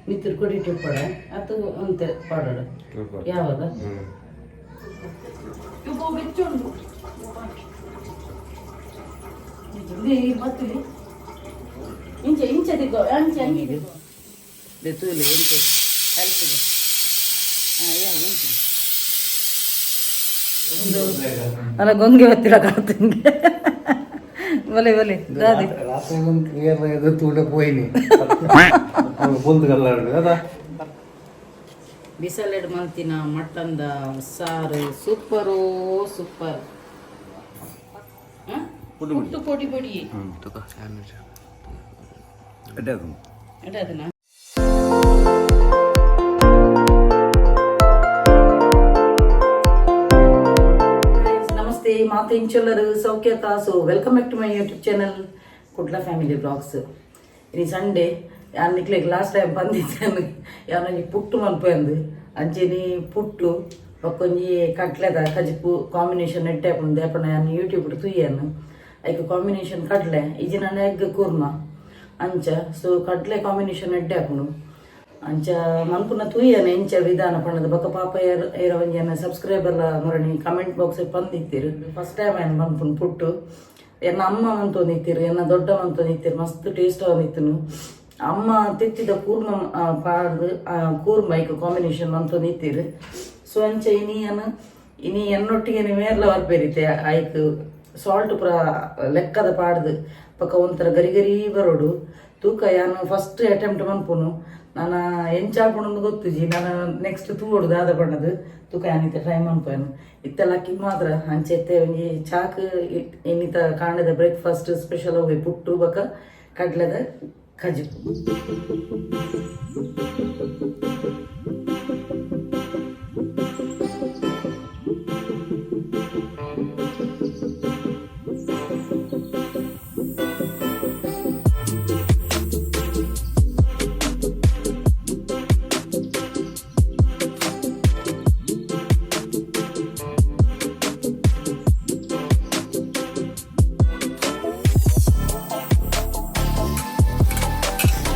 ಮಿತ್ತುಡು ಕೊಡಿಟ್ಟು ಉಪ್ಪಡ ಅದು ಒಂತೆ ಪಾಡೋಡು ಯಾವಾಗ ಇವು ಬೆಚ್ಚುಂಡು ಬತ್ತುಲಿ ಇಂಚ ಇಂಚ ದಿಕ್ಕೋ ಅಂಚೆ ಅಂಚೆ ತೂಲೆ ಎಂತೆ ಕಲ್ಪಿಗೆ. ಹಾಂ, ಯಾವ ಉಂಟು ಅಲ್ಲ, ಗೊಂಗೆ ಬತ್ತಿರ ಕಾತಂಗೆ. ಬಲೆ ಬಲೆ ದಾದಿ. ರಾತ್ರಿ ಒಂದು ಕ್ಲಿಯರ್ ಆಗಿದೆ, ತೂಟ ಪೋಯಿನಿ ಬೊಲ್ದು ಕಲ್ಲಾಡು ಅದ. ಬಿಸಲೆಡ್ ಮಲ್ತಿನ ಮಟನ್ದ ಸಾರು ಸೂಪರು ಸೂಪರ್. ಪುಟ್ಟು ಪೊಡಿ ಪೊಡಿ ಎಡ್ಡೆ. ನಮಸ್ತೆ ಮಾತೆ ಇಂಚೊಲ್ಲರು ಸೌಖ್ಯ ತಾಸು. Welcome back to my YouTube channel Kudla family blogs. ಇನಿ ಸಂಡೇ. ಯಾನ್ ನಿಕ್ಲೆಗ್ ಲಾಸ್ಟ್ ಟೈಮ್ ಬಂದಿದ್ದೇನೆ, ಯಾನೊಂಜಿ ಪುಟ್ಟು ಮನ್ಪಂದು. ಅಂಚೆನಿ ಪುಟ್ಟು ಬೊಕ್ಕೊಂಜಿ ಕಡ್ಲೆದ ಕಜಿಪು ಕಾಂಬಿನೇಷನ್ ಎಡ್ಡೆ ಆಪುಂಡು. ದಾಯೆಪಂಡ ಯಾನ್ ಯೂಟ್ಯೂಬ್ ತೂಯೆನ್, ಐಕ್ ಕಾಂಬಿನೇಷನ್ ಕಡ್ಲೆ ಇಜ್ಜಿಂಡ ಎಗ್ ಕೂರ್ಮ ಅಂಚ. ಸೊ ಕಡ್ಲೆ ಕಾಂಬಿನೇಷನ್ ಎಡ್ಡೆ ಆಪುಂಡು. ಅಂಚ ಮನ್ಪುನ ತೂಯನೆ ಎಂಚ ವಿಧಾನ ಪಂಡದ. ಬೊಕ್ಕ ಪಾಪ ಏರ್ ಏರ ಒಂಜಿ ಎನ್ನ ಸಬ್ಸ್ಕ್ರೈಬರ್ಲ ಮುರಣಿ ಕಮೆಂಟ್ ಬಾಕ್ಸ್ ಪಂದಿತ್ತೀರು. ಫಸ್ಟ್ ಟೈಮ್ ಏನ್ ಮನ್ಪುನ್ ಪುಟ್ಟು. ಎನ್ನ ಅಮ್ಮ ಮಂತೊಂದಿತ್ತೀರು, ಎನ್ನ ದೊಡ್ಡ ಮಂತೊಂದಿತ್ತೀರು, ಮಸ್ತ್ ಟೇಸ್ಟ್ ಆವೊಂದಿತ್ತುನು. ಅಮ್ಮ ತೆತ್ತಿದ ಕೂರ್ಮ ಪಾಡ್ದು ಕೂರ್ಮ ಐಕ್ ಕಾಂಬಿನೇಷನ್ ಮಂತೊಂದಿತ್ತೀರು. ಸೊ ಅಂಚ ಇನಿ ಯಾನ್ ಇನಿ ಎನ್ನೊಟ್ಟಿಗೆ ಮೇರ್ಲ ಬರ್ಪೇರಿತ್ತೆ. ಐಕ್ ಸಾಲ್ಟ್ ಪೂರ ಲೆಕ್ಕದ ಪಾಡ್ದು ಬೊಕ್ಕ ಒಂಥರ ಗರಿ ಗರಿ ಬರೋಡು. ತೂಕ, ಯಾನ್ ಫಸ್ಟ್ ಅಟೆಂಪ್ಟ್ ಮನ್ಪುನು. ನಾನು ಎಂಚಾಪುಂಡು ಗೊತ್ತುಜಿ. ನಾನು ನೆಕ್ಸ್ಟ್ ತೂವೊಡು ದಾದ ಪಂಡದು. ತೂಕ, ಯಾನ್ ಇತ್ತೆ ಟ್ರೈ ಮನ್ಪುವೆನು. ಇತ್ತೆ ಲಕ್ಕಿ ಮಾತ್ರ. ಅಂಚೆ ಇತ್ತೆ ಒಂಜಿ ಚಾಕ್. ಇನ್ನಿತ ಕಾಂಡೆದ ಬ್ರೇಕ್ಫಾಸ್ಟ್ ಸ್ಪೆಷಲ್ ಹೋಗಿ ಪುಟ್ಟು ಬೊಕ್ಕ ಕಡ್ಲೆದ ಕಜಿಪು.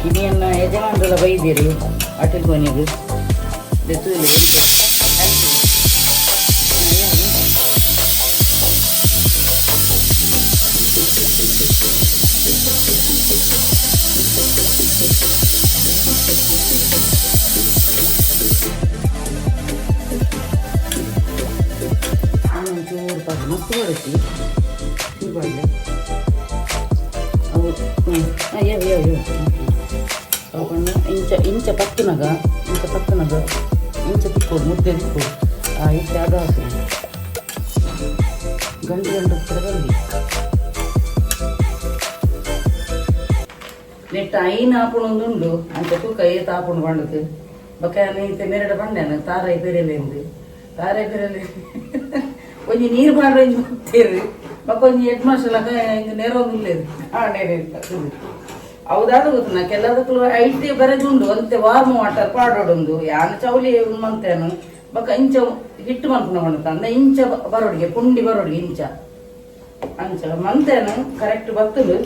ಇನಿಯನ್ನ ಯಜಮಾನ್ರೆಲ್ಲ ಬೈದಿರಿ ಅಟಲ್ ಕೊನೆಗೆ. ತೂಲೆ ಎಂತೆ. ಒಂಚೂರು ಪಾಕ ಮಸ್ತ್ ಬರುತ್ತೆ. ಚೂರು ಪಾಡ್ಲೆ ಅವು. ಹ್ಞೂ, ಯಾವ ಯಾವ ಯಾವ ಅವು ಇಂಚ ಇಂಚ ಪತ್ತುನಗ, ಇಂಚ ಪತ್ತುನಗ ಇಂಚ ತಿಕ್ಕೋಡು, ಮುದ್ದೆ ತಿಕ್ಕೋಡು. ಆ ಇತ್ತೆ ಅದು ಹಾಕು. ಗಂಟು ಗಂಟು ಉತ್ತರ ಬರಲಿ. ನೆಟ್ಟ ಐನ್ ಆಪುಣೊಂದುಂಡು ಅಂಚ ತೂಕ ಏತ್ ಆಪುಂಡು ಪಂಡದು. ಬೊಕ್ಕ ಯಾನ್ ಇತ್ತೆ ಮೆರಡ ಪಂಡೆನ ತಾರಾಯಿ ಪೆರೆಲೆಂದು. ತಾರಾಯಿ ಪೆರೆಲೆ ಒಂಜಿ ನೀರು ಪಾಡ್ರೆ ಒಂಜಿ ಬತ್ತೇರು. ಬೊಕ್ಕ ಒಂಜಿ ಹೆಡ್ ಮಾಸ್ಟರ್ ಲಕ ಇಂದು ನೆರವೊಂದುಲ್ಲೆರ್. ಆಂಡೇನೆ ಹೌದಾದ ಗೊತ್ತು. ಕೆಲದಕ್ಕೂ ಐತೆ ಬರೆದುಂಡು ಅಂತೆ ವಾರ್ಮ್ ವಾಟರ್ ಪಾಡೋಡುಂದು. ಯಾನ್ ಚೌಲಿ ಮಂತೇನು. ಬೊಕ್ಕ ಇಂಚ ಹಿಟ್ಟು ಮನ್ಪುನ ಪಂಡತ ಅಂದ ಇಂಚ ಬರೋಡಿಗೆ ಪುಂಡಿ ಬರೋಡಿಗೆ ಇಂಚ ಅಂಚ ಮಂತೇನು. ಕರೆಕ್ಟ್ ಬತ್ತುಲು.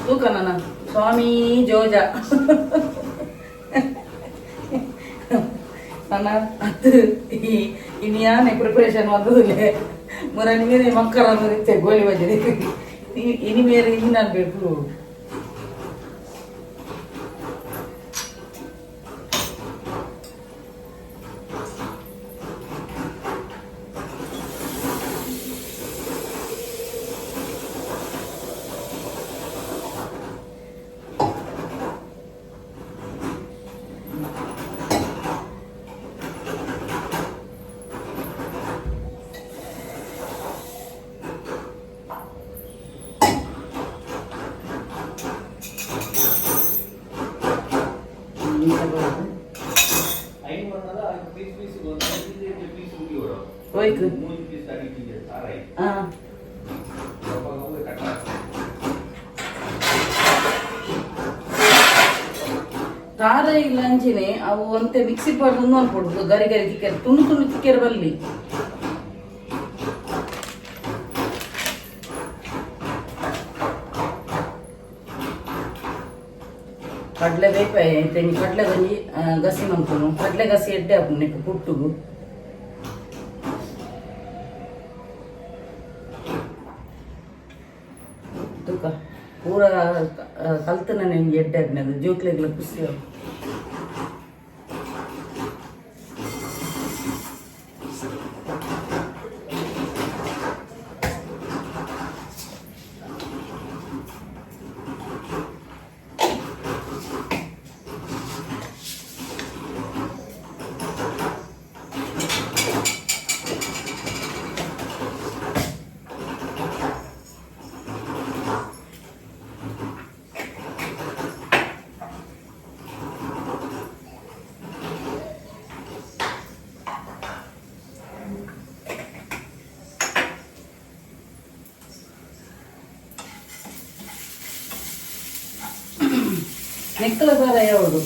ತೂಕ ನನ್ನ ಸ್ವಾಮಿ ಜೋಜ ನನ್ನ ಅತ್ತು. ಈ ಇನ್ಯಾನೆ ಪ್ರಿಪರೇಷನ್ ಬಂದದಿಲ್ಲ. ಮುರನಿ ಮೇರೆ ಮಕ್ಕಳ ಇತ್ತೆ ಗೋಲಿ ಬಜ್ಜಿ. ಇನಿ ಮೇರೆ ಇನ್ನು ಬೇಕು. ಹೋಯ್ತು. ಹಾಂ, ತಾರ ಇಲ್ಲ ಅಂಚಿನೆ ಅವು ಒಂತೆ ಮಿಕ್ಸಿ ಪಾಡ್ದು ಅನ್ಕೊಡುದು. ಗರಿ ಗರಿ ತಿಕ್ಕರೆ, ತುಂಡು ತುಂಡು ತಿಕ್ಕರೆ ಬಲ್ಲಿ. ಕಡಲೆ ಬೇಪಾಯ ಇತ್ತೆ ಕಡಲೆ ಬಂಜಿ ಗಸಿ ಮನ್ಪುನು. ಕಡಲೆ ಗಸಿ ಎಡ್ಡೆ ಆಪುಂಡು ನೆಕ್ಕ್ ಪುಟ್ಟುಗು. ತೂಕ ಪೂರ ಕಲ್ತನ ನಿಂಗೆ ಎಡ್ಡೆ ಆಪಿನದು, ಜೋಕ್ಲೆಗ್ಲ ಖುಷಿ ಆವು. ನೆಕ್ಕಲ ಸಾರ ಯಾವುದು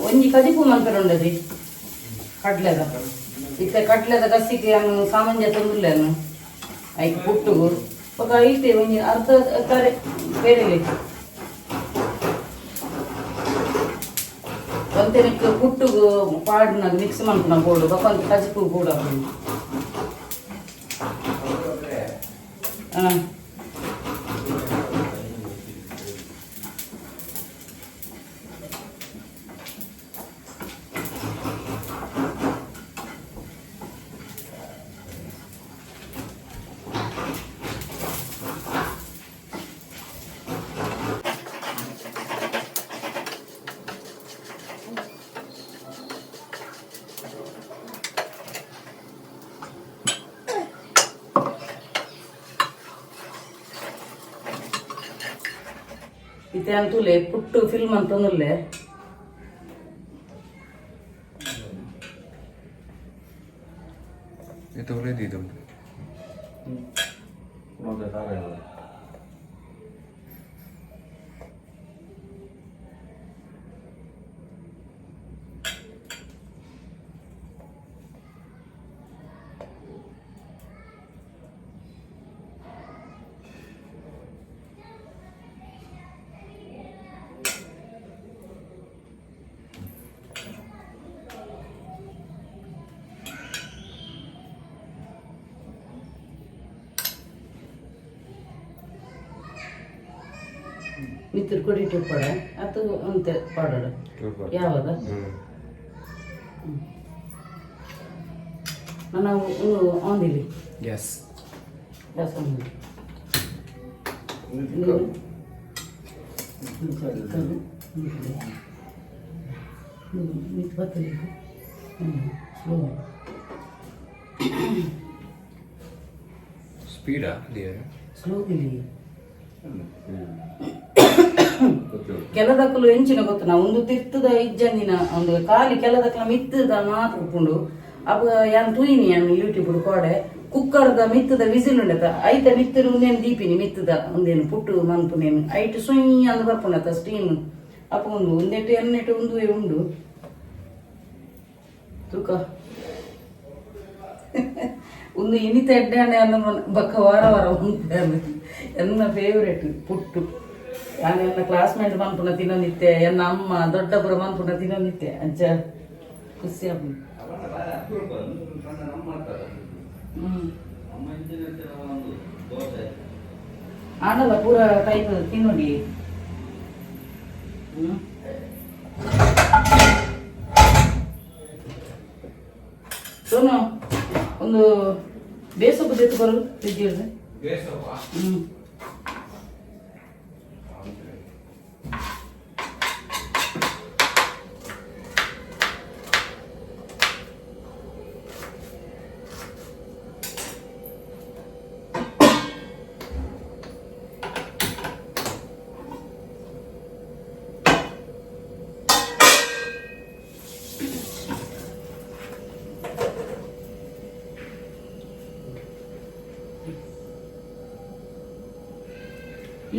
ಒಂಜಿ ಕಜಿಪು ಮನ್ಪೆರೆ ಉಂಡದಿ ಕಡ್ಲೆದ. ಇತ್ತೆ ಕಡ್ಲೆದ ಗಸಿಗೆ ಅನ್ನು ಸಾಮಾನ್ಯ ತಂದುಲ್ಲೇನು ಐಕ್ ಪುಟ್ಟುಗು ಬೊಕ ಐತೆ ಒಂಜಿ ಅರ್ಧ ಕರೆ ಬೇರೆ ಒಂತೆ ನೆಕ್ ಪುಟ್ಟುಗು ಪಾಡ್ನಾಗ ಮಿಕ್ಸ್ ಮನ್ಪುನ ಬೋಡು, ಬೊಕ ಒಂತೆ ಕಜಿಪು ಬೋಡು ಹಾಪುನು. ಹಾಂ, ಇತ್ತೆ ಅಂತೂಲೆ ಪುಟ್ಟು ಫಿಲ್ಮ್ ಅಂತಂದುಲ್ಲೆ. ಇದು ಒಳ್ಳೆದಿದು. ಮಿತ್ರ ಕೊಡಿ ಪಡ ಅದು ಅಂತೆ ಪಾಡೋಣ ಯಾವಾಗ ನಾವು ಆಂದಿಲ್ಲಿ. ಎಸ್. ಗ್ಯಾಸ್ ಆನ್. ಮಿತ್ ಬರ್ತದೆ, ಸ್ಲೋ. ಸ್ಪೀಡಾ? ಸ್ಲೋ ಇಲ್ಲಿ. ಕೆಲದಕ್ಕಲು ಎಂಚಿನ ಗೊತ್ತು, ನಾ ಒಂದು ತಿರ್ತದ ಇಜ್ಜಂದಿನ ಒಂದು ಖಾಲಿ ಕೆಲದಕ್ಕಲ ಮಿತ್ತದ ಮಾತ್ರ ಉಪ್ಪುಂಡು. ಅಪ್ಪ ಯಾನ್ ತೂಯಿನಿ, ಯಾನ್ ಯೂಟ್ಯೂಬ್ ಕೋಡೆ ಕುಕ್ಕರ್ದ ಮಿತ್ತದ ವಿಸಿಲ್ ಉಂಡತ, ಐತ ಮಿತ್ತರು ಒಂದೇನು ದೀಪಿನಿ, ಮಿತ್ತದ ಒಂದೇನು ಪುಟ್ಟು ಮನ್ಪುನೇನು ಐಟ್ ಸುಯ್ ಅಂದ್ ಬರ್ಪುಂಡತ ಸ್ಟೀಮ್. ಅಪ್ಪ ಒಂದು ಒಂದೆಟ್ಟು ಎನ್ನೆಟ್ಟು ಒಂದುವೇ ಉಂಡು. ತೂಕ ಒಂದು ಇನಿತ ಎಡ್ಡೆ ಅನ್ನ ಬಕ್ಕ ವಾರ ವಾರ ಉಂಟು. ಎನ್ನ ಫೇವ್ರೇಟ್ ಪುಟ್ಟು. ನಾನು ಎನ್ನ ಕ್ಲಾಸ್ಮೇಟ್ ಮನ್ಪುನ ತಿನ್ನೋನಿತ್ತೆ, ಎನ್ನ ಅಮ್ಮ ದೊಡ್ಡಬ್ಬರ ಮನ್ಪುನ ತಿನ್ನೋನಿತ್ತೆ. ಅಂಚ ಖುಷಿ ಆಪುಂಡು. ಆಡಲ್ಲ ಪೂರ ಟೈಪ್ ತಿನ್ನೋಡಿ. ಹ್ಮ್ ಸೋನು, ಒಂದು ಬೇಸೊಪ್ಪು ದೆತ್ತು ಬರು ಫ್ರಿಜ್. ಹ್ಮ್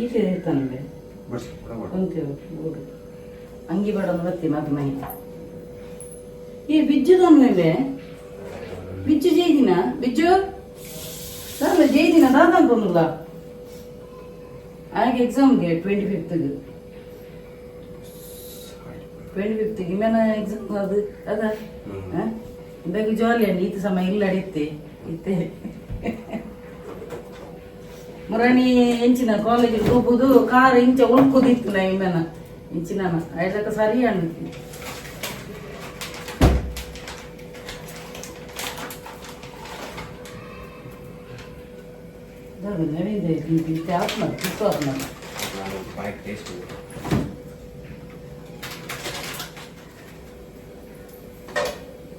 ಈಚೆ ಇರ್ತಾನಂಬೆ. ಒಂತೆ ಬೋಡು ಅಂಗಿ ಬೇಡ ಬತ್ತಿ ಮಾತು ಮೈ. ಈ ಬಿಜ್ಜು ಮೇಲೆ ಬಿಜ್ಜು ಜೈದಿನ ಬಿಜ್ಜು ಸರ್ ಜೈದಿನ ದಾದ ಬಂದಿಲ್ಲ ಆಗ ಎಕ್ಸಾಮ್ಗೆ 25ಗೆ. 25th ಇಮೇನ exam ಅದು ಅದ. ಬೇಗ ಜಾಲಿ ಅಂడి ಈತ ಸಮಯ ಇಲ್ಲ ಅಡಿತ್ತೆ ಇತ್ತೆ ಮುರಣಿ ಎಂಚಿನ ಕಾಲೇಜ್ ಹೋಗುದು ಕಾರ್ ಇಂಚ ಉಳ್ಕುದಿತ್ತು ನಾ ಇಮೇನ ಇಂಚಿನ ಐದಕ್ಕ ಸರಿ ಅಣ್ಣ. ನವೀನ್ ಆತ್ಮ ಕಿತ್ತು ಆತ್ಮ. ಟೇಸ್ಟ್.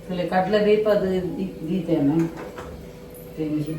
ಅಲ್ಲ ಕಡಲೆ ಬೇಪದು ದೀತೇನ ತೆಂಜಿ.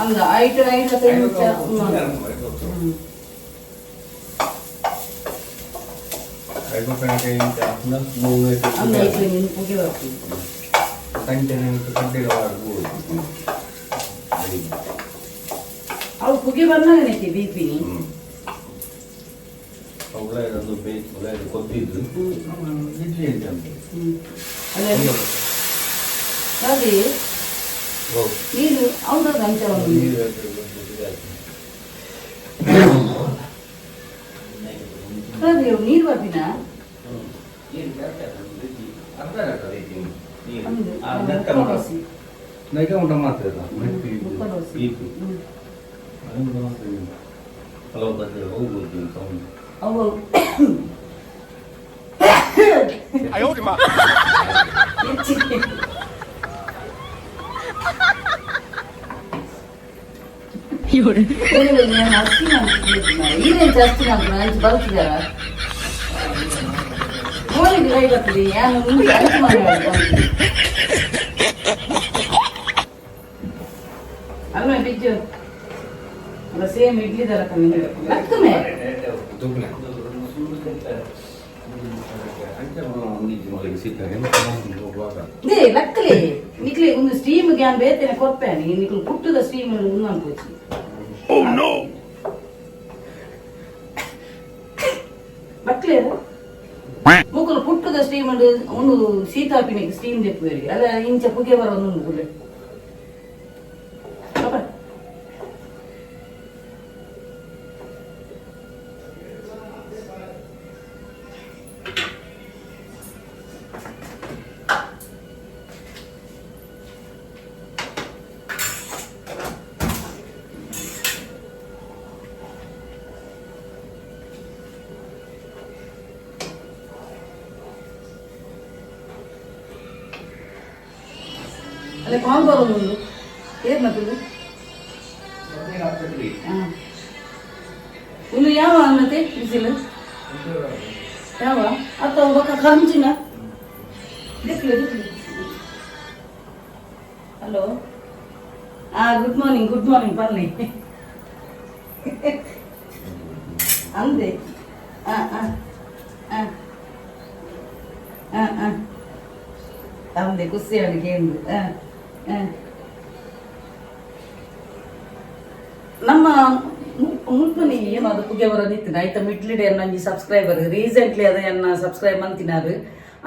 ಅಂದ ಐಟು ಐಟು. ಅಂದ ಐಟು ನಿನ್ನ ಪುಗೆ ಬರ್ತೀವಿ. ಅವು ಪುಗೆ ಬಂದಾಗ ಬಿಪಿನಿ. ಕೊದ್ದಿದ್ದು ಇಡ್ಲಿ ಅಂತ. ಅದೇ ಅದೇ ನೀರು ಹೌದೌದು ಅಂಚ ಒಂದು. ಅದೇ ನೀರು ಬರ್ತೀನಾ? ನೈಟ ಊಟ ಮಾಡ್ತೇವೆ. ಹಲವು ಬಂದ್ರೆ ಹೋಗ್ಬೋದು ಸೌಂಡ್. ಅವು ಹೆಚ್ಚಿಗೆ. ನಾನು ಅಕ್ಕಿ ಮಾಡ್ತಿದ್ದೆ. ಈರೇನ್ ಜಾಸ್ತಿ ಮಾಡ್ತೀನಿ ಅಂಚೆ ಬಲ್ತಿದಾರ ಫೋನಿಗೆ ಕೈ ಬರ್ತದೆ ಯಾನು ಮುಂದೆ ಅಂಚೆ ಮಾಡಿ ಅಲ್ಲ ಬಿಜ್ಜು ಅಲ್ಲ ಸೇಮ್ ಇಡ್ಲಿ ತರ ಲಕ್ಕಮೆ. They ಲಕ್ಕಲೆ ನಿಕ್ಲೆ ಒಂದು ಸ್ಟೀಮ್ ಗ್ಯಾನ್ ಬೇತೇನೆ ಕೊರ್ಪೇನೆ ನಿಕ್ಲು ಪುಟ್ಟದ ಸ್ಟೀಮ್ ಉಂದು ಅನ್ಕೋಚಿ. ಲಕ್ಲೆ ಮುಕುಲು ಪುಟ್ಟದ ಸ್ಟೀಮ್ ಒಂದು ಶೀತಾಪಿನಿಗೆ ಸ್ಟೀಮ್ ದೆಪ್ಪುವೇರಿ ಅಲ್ಲ ಇಂಚ ಪುಗೆ ಬರ ಒಂದು ಗುಲೆ ಪಾಪ. ಅಲ್ಲ ಕಾಲ್ ಬರೋದು ಏನ್ ಮತ್ತದು ಒಂದು ಯಾವ ಮತ್ತೆ ಬಿಸಿಲು ಯಾವ ಅತ್ತ ಬೊಕ್ಕ ಕಂಚಿನ ದಿಕ್ಲು ದಿಕ್ಲು. ಹಲೋ, ಹಾ ಗುಡ್ ಮಾರ್ನಿಂಗ್, ಗುಡ್ ಮಾರ್ನಿಂಗ್ ಬನ್ನಿ ಅಂದೆ. ಹಾ ಹಾ ಹಾ ಹಾ ಹಾ ಅಂದೆ ಖುಷಿ ಅಡಿಗೆ ಎಂದು. ಹಾ ಹಾ ನಮ್ಮ ಮುಲ್ಪನಿ ಏನು ಅದು ಪುಗೆ ಬರೋದಿತ್ತು ಆಯ್ತಾ ಮಿಡ್ಲಿಡೆ ನಂಜಿ ಸಬ್ಸ್ಕ್ರೈಬರ್ ರೀಸೆಂಟ್ಲಿ ಅದ ಎನ್ನ ಸಬ್ಸ್ಕ್ರೈಬ್ ಅಂತಿನಾರು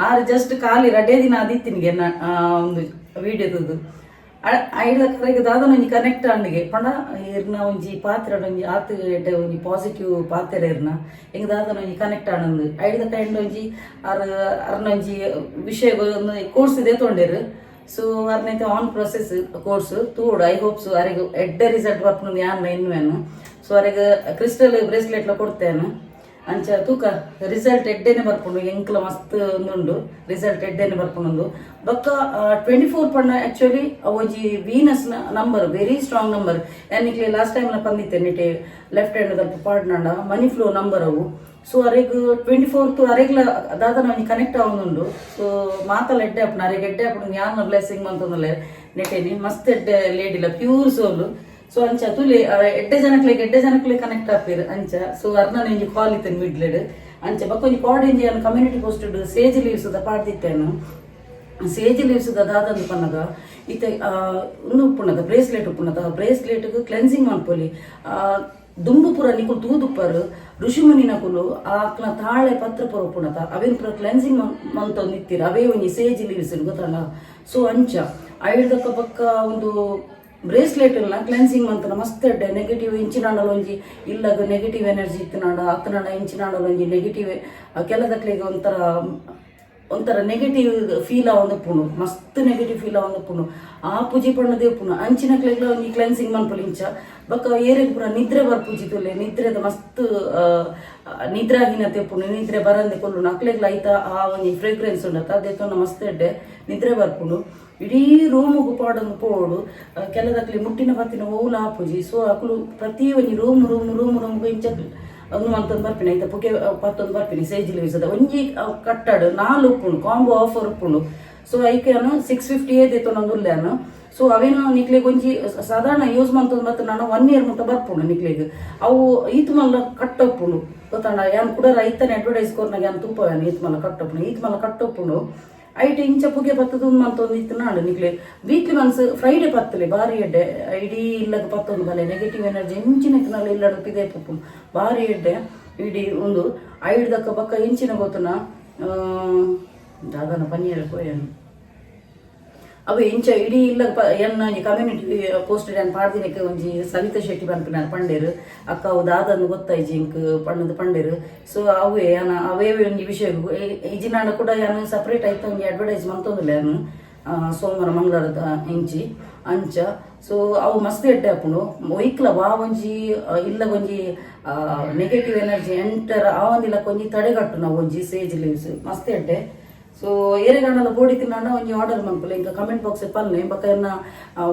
ಆರು ಜಸ್ಟ್ ಖಾಲಿ ರಡ್ಡೇ ದಿನ ಅದಿತ್ತಿನಿಗೆ ಎನ್ನ ಒಂದು ವೀಡಿಯೋದದು ಐದ ಕರೆಗೆ ದಾದ ಒಂಜಿ ಕನೆಕ್ಟ್ ಆಂಡಿಗೆ ಪಂಡ ಇರ್ನ ಒಂಜಿ ಪಾತ್ರ ಒಂಜಿ ಆತ್ ಎಡ್ಡೆ ಒಂಜಿ ಪಾಸಿಟಿವ್ ಪಾತ್ರ ಇರ್ನ ಎಂಗ್ ದಾದನ ಒಂಜಿ ಕನೆಕ್ಟ್ ಆನಂದು ಐದ ಕೈಂಡ್ ಒಂಜಿ ಆರ್ ಅರ್ನ ಒಂಜಿ ವಿಷಯ ಒಂದು ಕೋರ್ಸ್ ಇದೆ ತೊಂಡೇರು. ಸೊ ಅರ್ನೈತೆ ಆನ್ ಪ್ರೊಸೆಸ್ ಕೋರ್ಸ್ ತೂಡು. I hopes ಅರೆಗ್ ಎಡ್ಡೆ ರಿಸಲ್ಟ್ ಬರ್ಪುಂಡು ಯಾನ್ ಎನ್ನುವೆನು. ಸೊ ಅರೆಗ್ ಕ್ರಿಸ್ಟಲ್ ಬ್ರೇಸ್ಲೆಟ್ಲ ಕೊಡ್ತೇನೆ. ಅಂಚ ತೂಕ ರಿಸಲ್ಟ್ ಎಡ್ಡೆನೆ ಬರ್ಪುಂಡು ಎಂಕ್ಲ ಮಸ್ತ್ ಉಂದುಂಡು ರಿಸಲ್ಟ್ ಎಡ್ಡೆನೆ ಬರ್ಪುಂಡು. ಬೊಕ್ಕ 24 ಪಂಡ ಆಕ್ಚುಲಿ ಒಂಜಿ Venus number, very strong number. ನಿಕ್ಲೆ ಲಾಸ್ಟ್ ಟೈಮ್ ಪಂದಿತ್ತೆ ನಿಟೆ ಲೆಫ್ಟ್ ಹ್ಯಾಂಡ್ ದಲ್ಪ ಪಾಡ್ನಾಂಡ ಮನಿ ಫ್ಲೋ ನಂಬರ್ ಅವು. ಸೊ ಅರೆಗ್ 24th ಅರೆಗ್ಲ ದಾದನ ಒಂಜಿ ಕನೆಕ್ಟ್ ಆವೊಂದುಂಡು. ಸೊ ಮಾತಲ ಎಡ್ಡೆ ಆಪುಂಡು, ಅರೆಗ್ ಎಡ್ಡೆ ಆಪುಂಡು. ಯಾನ್ ಬ್ಲೆಸ್ಸಿಂಗ್ ಮಂತೊಂದುಲ್ಲೆ ನೆಟೇನಿ. ಮಸ್ತ್ ಎಡ್ಡೆ ಲೇಡಿಲ, ಪ್ಯೂರ್ ಸೋಲು. ಸೊ ಅಂಚ ತುಲೆ ಎಡ್ಡೆ ಜನಕ್ಲೆ ಕನೆಕ್ಟ್ ಆಪೇರು ಅಂಚ. ಸೊ ಅರ್ನ ಒಂಜಿ ಕಾಲ್ ಇತ್ತೇನೆ ಮಿಡ್ಲೆಡ್ ಅಂಚ. ಬೊಕ್ಕ ಒಂಜಿ ಕಾರ್ಡ್ ಇಂಜಿ community post sage leaves the ಪಾಡ್ದಿತ್ತೇನು. ಸೇಜ್ ಲೀವ್ಸ್ the ದಾದಂದು ಪನ್ನಗ ಇತ್ತೆ ಉಂದು ಉಪ್ಪುನದ ಬ್ರೇಸ್ಲೆಟ್ ಉಪ್ಪುನದ, ಬ್ರೇಸ್ಲೆಟ್ ಕ್ಲೆನ್ಸಿಂಗ್ ಮನ್ಪೊಲಿ. ದುಂಬು ಪೂರ ನಿಕುಲು ತೂದುಪ್ಪರು, ಋಷಿಮುನಿನಕುಲು ಆಕ್ಲ ತಾಳೆ ಪತ್ರ ಪೂರ ಉಪ್ಪುನತ, ಅವೇನ್ ಪೂರ ಕ್ಲೆನ್ಸಿಂಗ್ ಮಂತೊಂದು ಇತ್ತೀರ. ಅವೇ ಒಂಜಿ ಸೇಜ್ ಲೀವ್ಸ್ ಗೊತ್ತಲ್ಲ. ಸೊ ಅಂಚ ಐಡ್ದಕ್ಕ ಬೊಕ್ಕ ಒಂದು ಬ್ರೇಸ್ಲೆಟ್ ಎಲ್ಲ ಕ್ಲೆನ್ಸಿಂಗ್ ಮಂತನ ಮಸ್ತ್ ಎಡ್ಡೆ. ನೆಗೆಟಿವ್ ಇಂಚಿನಾಂಡಲ ಒಂಜಿ ಇಲ್ಲಗ ನೆಗೆಟಿವ್ ಎನರ್ಜಿ ಇತ್ತನಾಂಡ ಅತ್ತನಾಂಡ ಇಂಚಿನಾಂಡಲ ಒಂಜಿ ನೆಗೆಟಿವ್ ಕೆಲದಕ್ಲೆಗ್ ಒಂಥರ ಒಂಥರ ನೆಗೆಟಿವ್ ಫೀಲ್ ಆವೊಂದು, ಮಸ್ತ್ ನೆಗೆಟಿವ್ ಫೀಲ್ ಆವೊಂದು, ಆ ಪೂಜೆ ಪಣ್ಣದೇ ಉಪ್ಪುಂಡು. ಅಂಚಿನಕ್ಲೆಗ್ಲ ಒಂಜಿ ಕ್ಲೆನ್ಸಿಂಗ್ ಮನ್ಪೊಲಿ ಇಂಚ. ಬೊಕ್ಕ ಏರೆಗ್ ಪೂರ ನಿದ್ರೆ ಬರ್ಪುಜಿ ತುಲೆ, ನಿದ್ರೆದ ಮಸ್ತ್ ನಿದ್ರಾಹೀನತೆ ಉಪ್ಪುಂಡು, ನಿದ್ರೆ ಬರಂದೆ ಕೊಲ್ಲುಂಡು, ಅಕ್ಲೆಗ್ಲ ಐತ ಆ ಒಂಜಿ ಫ್ರೇಗ್ರೆನ್ಸ್ ಉಂಡತ ಅದೇ ಮಸ್ತ್ ಎಡ್ಡೆ ನಿದ್ರೆ ಬರ್ಪುಂಡು. ಇಡೀ ರೂಮುಗು ಪಾಡೊಂದು ಪೋವೊಡು. ಕೆಲದಕ್ಲೆ ಮುಟ್ಟಿನ ಪತ್ತಿನ ಓಲ ಆಪುಜಿ. ಸೊ ಅಕುಲು ಪ್ರತಿ ಒಂಜಿ ರೂಮ್ ರೂಮ್ ರೂಮ್ ರೂಮ್ಗು ಇಂಚ ಒಂದು ಮಂತೊಂದು ಬರ್ಪಿನಿ, ಐತ ಪುಗೆ ಪತ್ತೊಂದು ಬರ್ಪಿನಿ. ಸೇಜ್ ಲೀವ್ಸ್ ಒಂಜಿ ಕಟ್ಟಡ್ ನಾಲ್ ಉಪ್ಪುಂಡು, ಕಾಂಬೋ ಆಫರ್ ಉಪ್ಪುಂಡು. ಸೊ ಐಕೆ 650 ದೆತ್ತೊಂದು ಉಲ್ಲೆನು. ಸೊ ಅವೇನು ನಿಕ್ಲೆಗ್ ಒಂಜಿ ಸಾಧಾರಣ ಯೂಸ್ ಮಂತೊಂದು ಬತ್ತ ನಾನು ಒನ್ ಇಯರ್ ಮುಟ್ಟ ಬರ್ಪುಂಡು ನಿಕ್ಲೆಗ್. ಅವು ಈತ್ ಮಲ್ಲ ಕಟ್ಟೊಪ್ಪುಂಡು ಗೊತ್ತಂಡ. ಯಾನ್ ಕುಡ ರೈತನ ಅಡ್ವರ್ಟೈಸ್ ಕೊರ್ನಾಗ ಯಾನ್ ತೂಪವೇನು, ಈತ್ ಮಲ್ಲ ಕಟ್ಟೊಪ್ಪುಂಡು, ಈತ್ ಮಲ್ಲ ಕಟ್ಟೊಪ್ಪುಂಡು. ಐಟ್ ಇಂಚ ಪುಗೆ ಪತ್ತದು ಮಂತೊಂದು ಇತ್ತು ನಾಡು. ನಿಕ್ಲೆ ವೀಕ್ಲಿ ಒನ್ಸ್ ಫ್ರೈಡೆ ಪತ್ತಲೆ ಬಾರಿ ಎಡ್ಡೆ. ಇಡೀ ಇಲ್ಲಗ ಪತ್ತೊಂದು ಬಲೆ, ನೆಗೆಟಿವ್ ಎನರ್ಜಿ ಎಂಚಿನ ಇತ್ತಿನಲ್ಲ ಇಲ್ಲಡು ಪಿದೆ ಪಪ್ಪುಂಡು, ಬಾರಿ ಎಡ್ಡೆ. ಇಡೀ ಒಂದು ಐಡ್ದಕ್ಕ ಬಕ್ಕ ಎಂಚಿನ ಗೊತ್ತನ ದಾದನ ಪನ್ನೀರ್ ಪೋಯನು. ಅವು ಇಂಚ ಇಡೀ ಇಲ್ಲ ಎನ್ನ ಒಂಜಿ ಕಮ್ಯುನಿಟಿ ಪೋಸ್ಟ್ ಯಾನ್ ಪಾಡ್ದಿನಕ್ಕೆ ಒಂಜಿ ಸವಿತಾ ಶೆಟ್ಟಿ ಪನ್ಪಿನ ಪಂಡೇರು, ಅಕ್ಕ ಅವು ದಾದನ್ನು ಗೊತ್ತಾಯ್ಜಿ ಇಂಕ್ ಪಣ್ಣದು ಪಂಡೇರು. ಸೊ ಅವೇ ಯಾನ ಅವೇ ಒಂಜಿ ವಿಷಯ ಇಜಿನಾಂಡ ಕೂಡ ಯಾನ್ ಸಪ್ರೇಟ್ ಆಯ್ತು ಒಂಜಿ ಅಡ್ವರ್ಟೈಸ್ ಮಂತೊಂದಿಲ್ಲ ಯಾನು ಸೋಮವಾರ ಮಂಗಳವಾರದ ಇಂಚಿ ಅಂಚ. ಸೊ ಅವು ಮಸ್ತ್ ಎಡ್ಡೆ ಆಪುಂಡು. ಒಯ್ಕ್ಲ ವಾ ಒಂಜಿ ಇಲ್ಲ ಒಂಜಿ ನೆಗೆಟಿವ್ ಎನರ್ಜಿ ಎಂಟರ್ ಆವಂದಿಲ್ಲಕ್ಕ ಒಂಜಿ ತಡೆಗಟ್ಟು ನಾವು ಒಂಜಿ ಸೇಜ್ ಲೀವ್ಸ್ ಮಸ್ತ್ ಎಡ್ಡೆ. ಸೊ ಏರೆಗಾಂಡಲ ಬೋಡಿ ತಿನ್ನಾಂಡ ಒಂಜಿ ಆರ್ಡರ್ ಮನ್ಪುಲೆ. ಇಂಕ ಕಮೆಂಟ್ ಬಾಕ್ಸ್ ಪಲ್ಲೆ. ಬೊಕ್ಕ ಎನ್ನ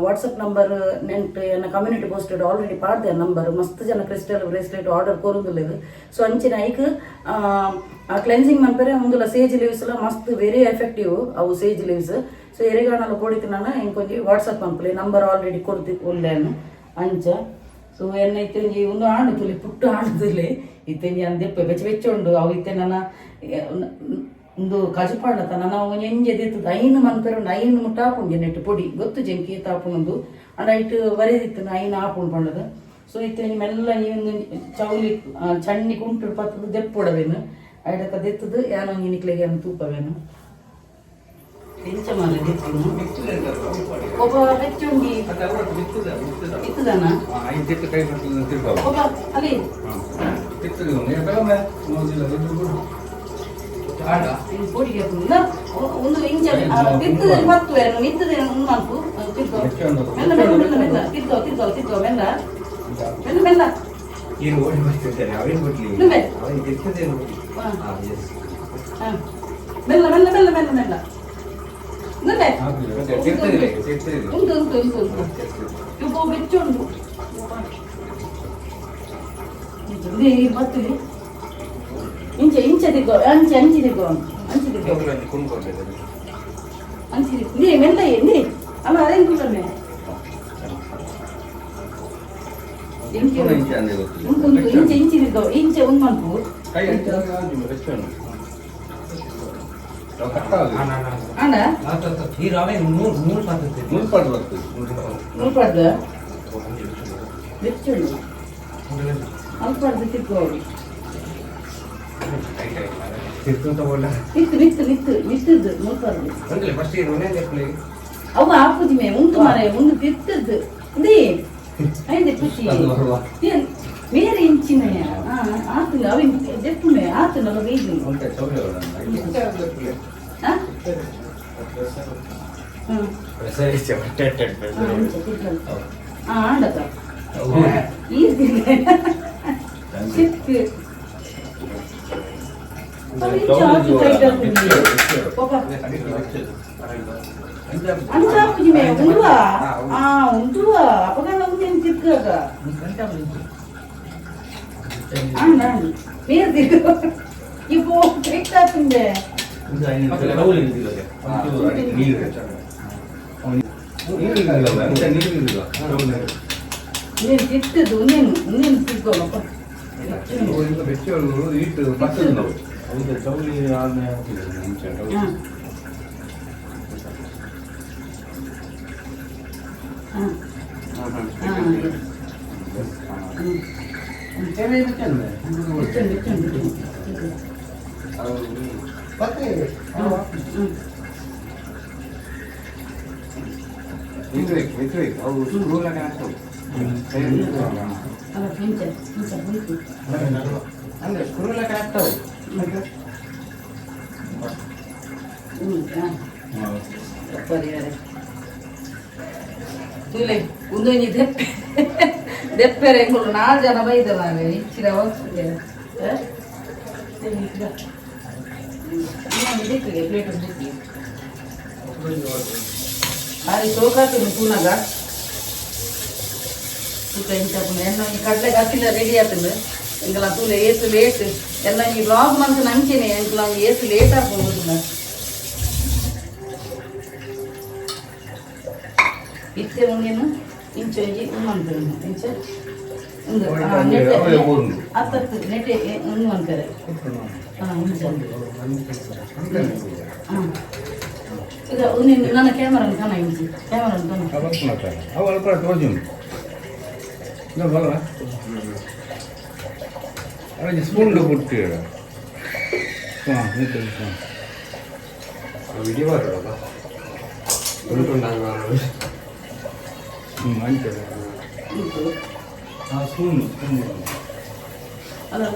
ವಾಟ್ಸಪ್ ನಂಬರ್ ನೆಂಟ್ ಎನ್ನ ಕಮ್ಯುನಿಟಿ ಪೋಸ್ಟೆಡ್ ಆಲ್ರೆಡಿ ಪಾಡ್ದೆ ನಂಬರ್. ಮಸ್ತ್ ಜನ ಕ್ರಿಸ್ಟಲ್ ಬ್ರೇಸ್ಲೆಟ್ ಆರ್ಡರ್ ಕೊರುಂದುಲ್ಲೆರ್. ಸೊ ಅಂಚಿನ ಐಕ್ ಆ ಕ್ಲೆನ್ಸಿಂಗ್ ಮನ್ಪೆರೆ ಉಂದುಲ ಸೇಜ್ ಲೀವ್ಸ್ ಲ ಮಸ್ತ್ ವೆರಿ ಎಫೆಕ್ಟಿವ್ ಅವು ಸೇಜ್ ಲೀವ್ಸ್. ಸೊ ಎರೆಗಾಣಲ ಬೋಡಿ ತಿನ್ನಾಂಡ ಇಂಕೊಂಜಿ ವಾಟ್ಸಪ್ ಮನ್ಪುಲೆ, ನಂಬರ್ ಆಲ್ರೆಡಿ ಕೊಡ್ತಿ ಉಲ್ಲೇನು ಅಂಚ. ಸೊ ಎನ್ನ ಇತ್ತೆ ಒಂಜಿ ಉಂದು ಆಂಡು ತುಲಿ ಪುಟ್ಟು ಆಂಡುದುಲೆ. ಇತ್ತೆ ಒಂಜಿ ಅಂದೆಪ್ಪೆ ಬೆಚ್ಚ ಬೆಚ್ಚ ಉಂಡು. ಅವು ಇತ್ತೆ ನನ್ನ ಉಂದು ಕಜುಪಾಂಡತ ನನ್ನ ಒಂಜಿ ಎಂಜೆ ದೆತ್ತದ ಐನು ಮನ್ಪೆರೆ ಉಂಡು. ಐನು ಮುಟ್ಟ ಆಪುಂಡು ನೆಟ್ಟು ಪೊಡಿ ಗೊತ್ತು ಜಂಕಿ ಆಪುಂಡು. ಅಂಡ ಐಟ್ ಬರೆದಿತ್ತು ಐನು ಆಪುಂಡು ಪಂಡದು. ಸೊ ಇತ್ತೆ ಒಂಜಿ ಮೆಲ್ಲ ಈ ಒಂದು ಚೌಲಿ ಚಣ್ಣಿ ಕುಂಟು ಪತ್ತದು ದೆಪ್ಪೊಡವೇನು. ಐಡಕ ದೆತ್ತದು ಯಾನ ಒಂಜಿ ನಿಕ್ಲೆಗೆ ಯಾನ್ ತೂಪವೇನು. ಎಂಚ ಮಾಲೆ ದೆಪ್ಪುನು ಒಬ್ಬ ಬೆಚ್ಚುಂಡಿ ಇತ್ತದನ. ಕೈ ತಿರ್ಗಾವ. ಒಬ್ಬ ಅಲ್ಲಿ. ಪೊಡಿಗೆ ಹಾಕುಂಡ ಒಂದು ಇಂಚ ತಿರ್ತದೆ ಪತ್ತು ಮಿತ್ತದೆ ಒಂದು ಮಲ್ಪು ತಿರ್ಗೋ, ಮೆಲ್ಲ ಮೆಲ್ಲ ಮೆಲ್ಲ ಮೆಲ್ಲ ತಿರ್ಗೋ ತಿರ್ಗೋ ತಿರ್ಗೋ, ಮೆಲ್ಲ ಮೆಲ್ಲ ಮೆಲ್ಲ. ಏನು ಓಡಿ ಬರ್ತಿದ್ದೇನೆ ಅವೇನು ಬಿಡ್ಲಿ. ನುಂಬೆ. ಅವನಿಗೆ ತಿರ್ತದೇನು ಬಿಡ್ಲಿ. ಹಾ. ಹಾ, ಎಸ್. ಹಾ. ಮೆಲ್ಲ ಮೆಲ್ಲ ಮೆಲ್ಲ ಮೆಲ್ಲ ಮೆಲ್ಲ ನುಂಬೆ. ತಿರ್ತದಿಲ್ಲ ಈಗ, ತಿರ್ತದಿಲ್ಲ. ಉಂಟು ಉಂಟು ಉಂಟು ಉಂಟು. ಇವು ಬೆಚ್ಚುಂಡು ಇದೆ ಬರ್ತದೆ. ಇಂಚೆ ಇಂಚೆ ದಿಗ್ಗೋ, ಅಂಚೆ ಅಂಚಿ ದಿಗ್ಗೋ, ಅಂಚಿ ದಿಗ್ಗೋ. ಅಂಚಿ ನೀ ಮೆಲ್ಲ ನೀ ಅಲ್ಲ ಅದೇನು ಕೂತಮ್ಮೆ. ಇಂಚೆ ಇಂಚೆ ಅಂದ್ರೆ ಗೊತ್ತಿಲ್ಲ. ಉಂಟು ಉಂಟು, ಇಂಚೆ ಇಂಚಿ ದಿಗ್ಗೋ, ಇಂಚೆ ಒಂದು ಮನ್ಪು. ಕೈ ಅಂಚೆ ಬೆಚ್ಚುಂಡು. ಅಣ್ಣ. ಈ ರವೆ ನೂರು ನೂರು ಪಾತ್ರೆ. ಮುಲ್ಪಾಡು ಬರ್ತದೆ. ಮುಲ್ಪಡ್ದ ಬೆಚ್ಚುಂಡು, ಅಲ್ಪಡ್ದು ತಿರ್ಗೋ. ತಿರ್ತುಂತ ಬೋಲ. ನಿತ್ತು ನಿತ್ತು ನಿತ್ತು ನಿತ್ತದ್ದು ಮುಲ್ಪಡ್ದು. ಅಂದ್ರೆ ಫಸ್ಟ್ ಒಂದೇ ಲೆಕ್ಕಲಿ. ಅವು ಆಪುಜಿ ಮೇ ಉಂಟು ಮಾರೆ ಒಂದು ತಿತ್ತದ್ದು ಇಂದೇ ಐದೆ ಖುಷಿ. ಅದು ಬರುವ. ಬೇರೆ ಇಂಚಿನ ಆತುಂಡ ಅవి ದೆಪ್ಪುಂಡೆ ಆತುಂಡ ಬೈದು. ಉಂಟೆ ಚೌಲಿ. ಹಾ ಹ್ಮ್. ಹಾ ಆಂಡತ ಈ ಸಿಕ್. ಅಂಚಾಪುಜಿಮೆ ಉಂಡುವ ಆ ಉಂಡುವ ಅಪಗಲ ಉಂದೇನು ತಿರ್ಗಾಗ ಅಂಡ ನೀರು ತಿರ್ಗ ಇಪ್ಪು ಕರೆಕ್ಟ್ ಆತುಂಡೆ. ನೀನು ತಿತ್ತದು ಉನ್ನೇನು ಉನ್ನೇನು ತಿರ್ಗೋಣಪ್ಪ. ಹಾಂ ಹಾಂ ಹಾಂ. ಬಿಚ್ಚಂಡು ಬಿಚ್ಚಂಡು ಬಿಚ್ಚಂಡು. ಅಲ್ಲ ಇಂಚ ಇಂಚ ಹೋಯ್ತು. ಅಂದ್ರೆ ಸ್ಕ್ರೂ ಎಲ್ಲ ಕನೆಕ್ಟ್ ಅವು. ಹ್ಞೂ ಹಾಂ ಪರಿಹಾರ ತೂಲೆ ಉಂದೊಂಜಿ ದೆಪ್ಪೆ ದೆಪ್ಪೆರೆ ಎಂಕುಲು ನಾಲ್ ಜನ ಬೈದ ಮಾರ್ರೆ ಇಚ್ಚಿರ ಹೋಗ್ತದೆ. ಪ್ಲೇಟ್ ದಿಕ್ಕಿಗೆ ಬಾರಿ ಸೋಕಾತುಂಡು ತೂನಗ ತೂಕ ಇಂಚ ಆಪುಂಡು. ಎನ್ನ ಒಂಜಿ ಕಡ್ಲೆ ಗಸಿಲ ರೆಡಿ ಆತುಂಡು. ಎಂಕಲ ತೂಲೆ ಏತ್ ಲೇಟ್ ಎಲ್ಲ ಈ ಬ್ಲಾಗ್ ಮಂತ್ ನಂಚೆನೆ ಎಂಕಲ ಏತ್ ಲೇಟ್ ಆಪುಂಡು. ಇತ್ತೆ ಉಂದೇನು ಇಂಚ ಒಂಜಿ ಉಂದು ಇಂಚ ಉಂದು ಆ, ನೆಟೆ ಅತ್ತತ್ತು ನೆಟೆ ಉಂದು ಮನ್ಪೆರೆ. ಹಾಂ ಇಂಚ ಹಾಂ ಈಗ ಉಂದೇನು ನನ್ನ ಕ್ಯಾಮರಾ ಕಾಣ ಇಂಚಿ ಕ್ಯಾಮರಾ ಕಾಣ. ಅವು ಅಲ್ಪ ತೋಜುಂಡು ಬಲ್ಲ ಸ್ಪೂನ್ ಪುಟ್ಟಿ ಹಾಂ. ವಿಡಿಯೋ ಬರೋಲ್ಲ ಹ್ಞೂ ಅಂಚೆ. ಇಂಚು. ಹಾಂ ಸ್ಪೂನ್ ಸ್ಪೂನ್. ಅಲ್ಲ.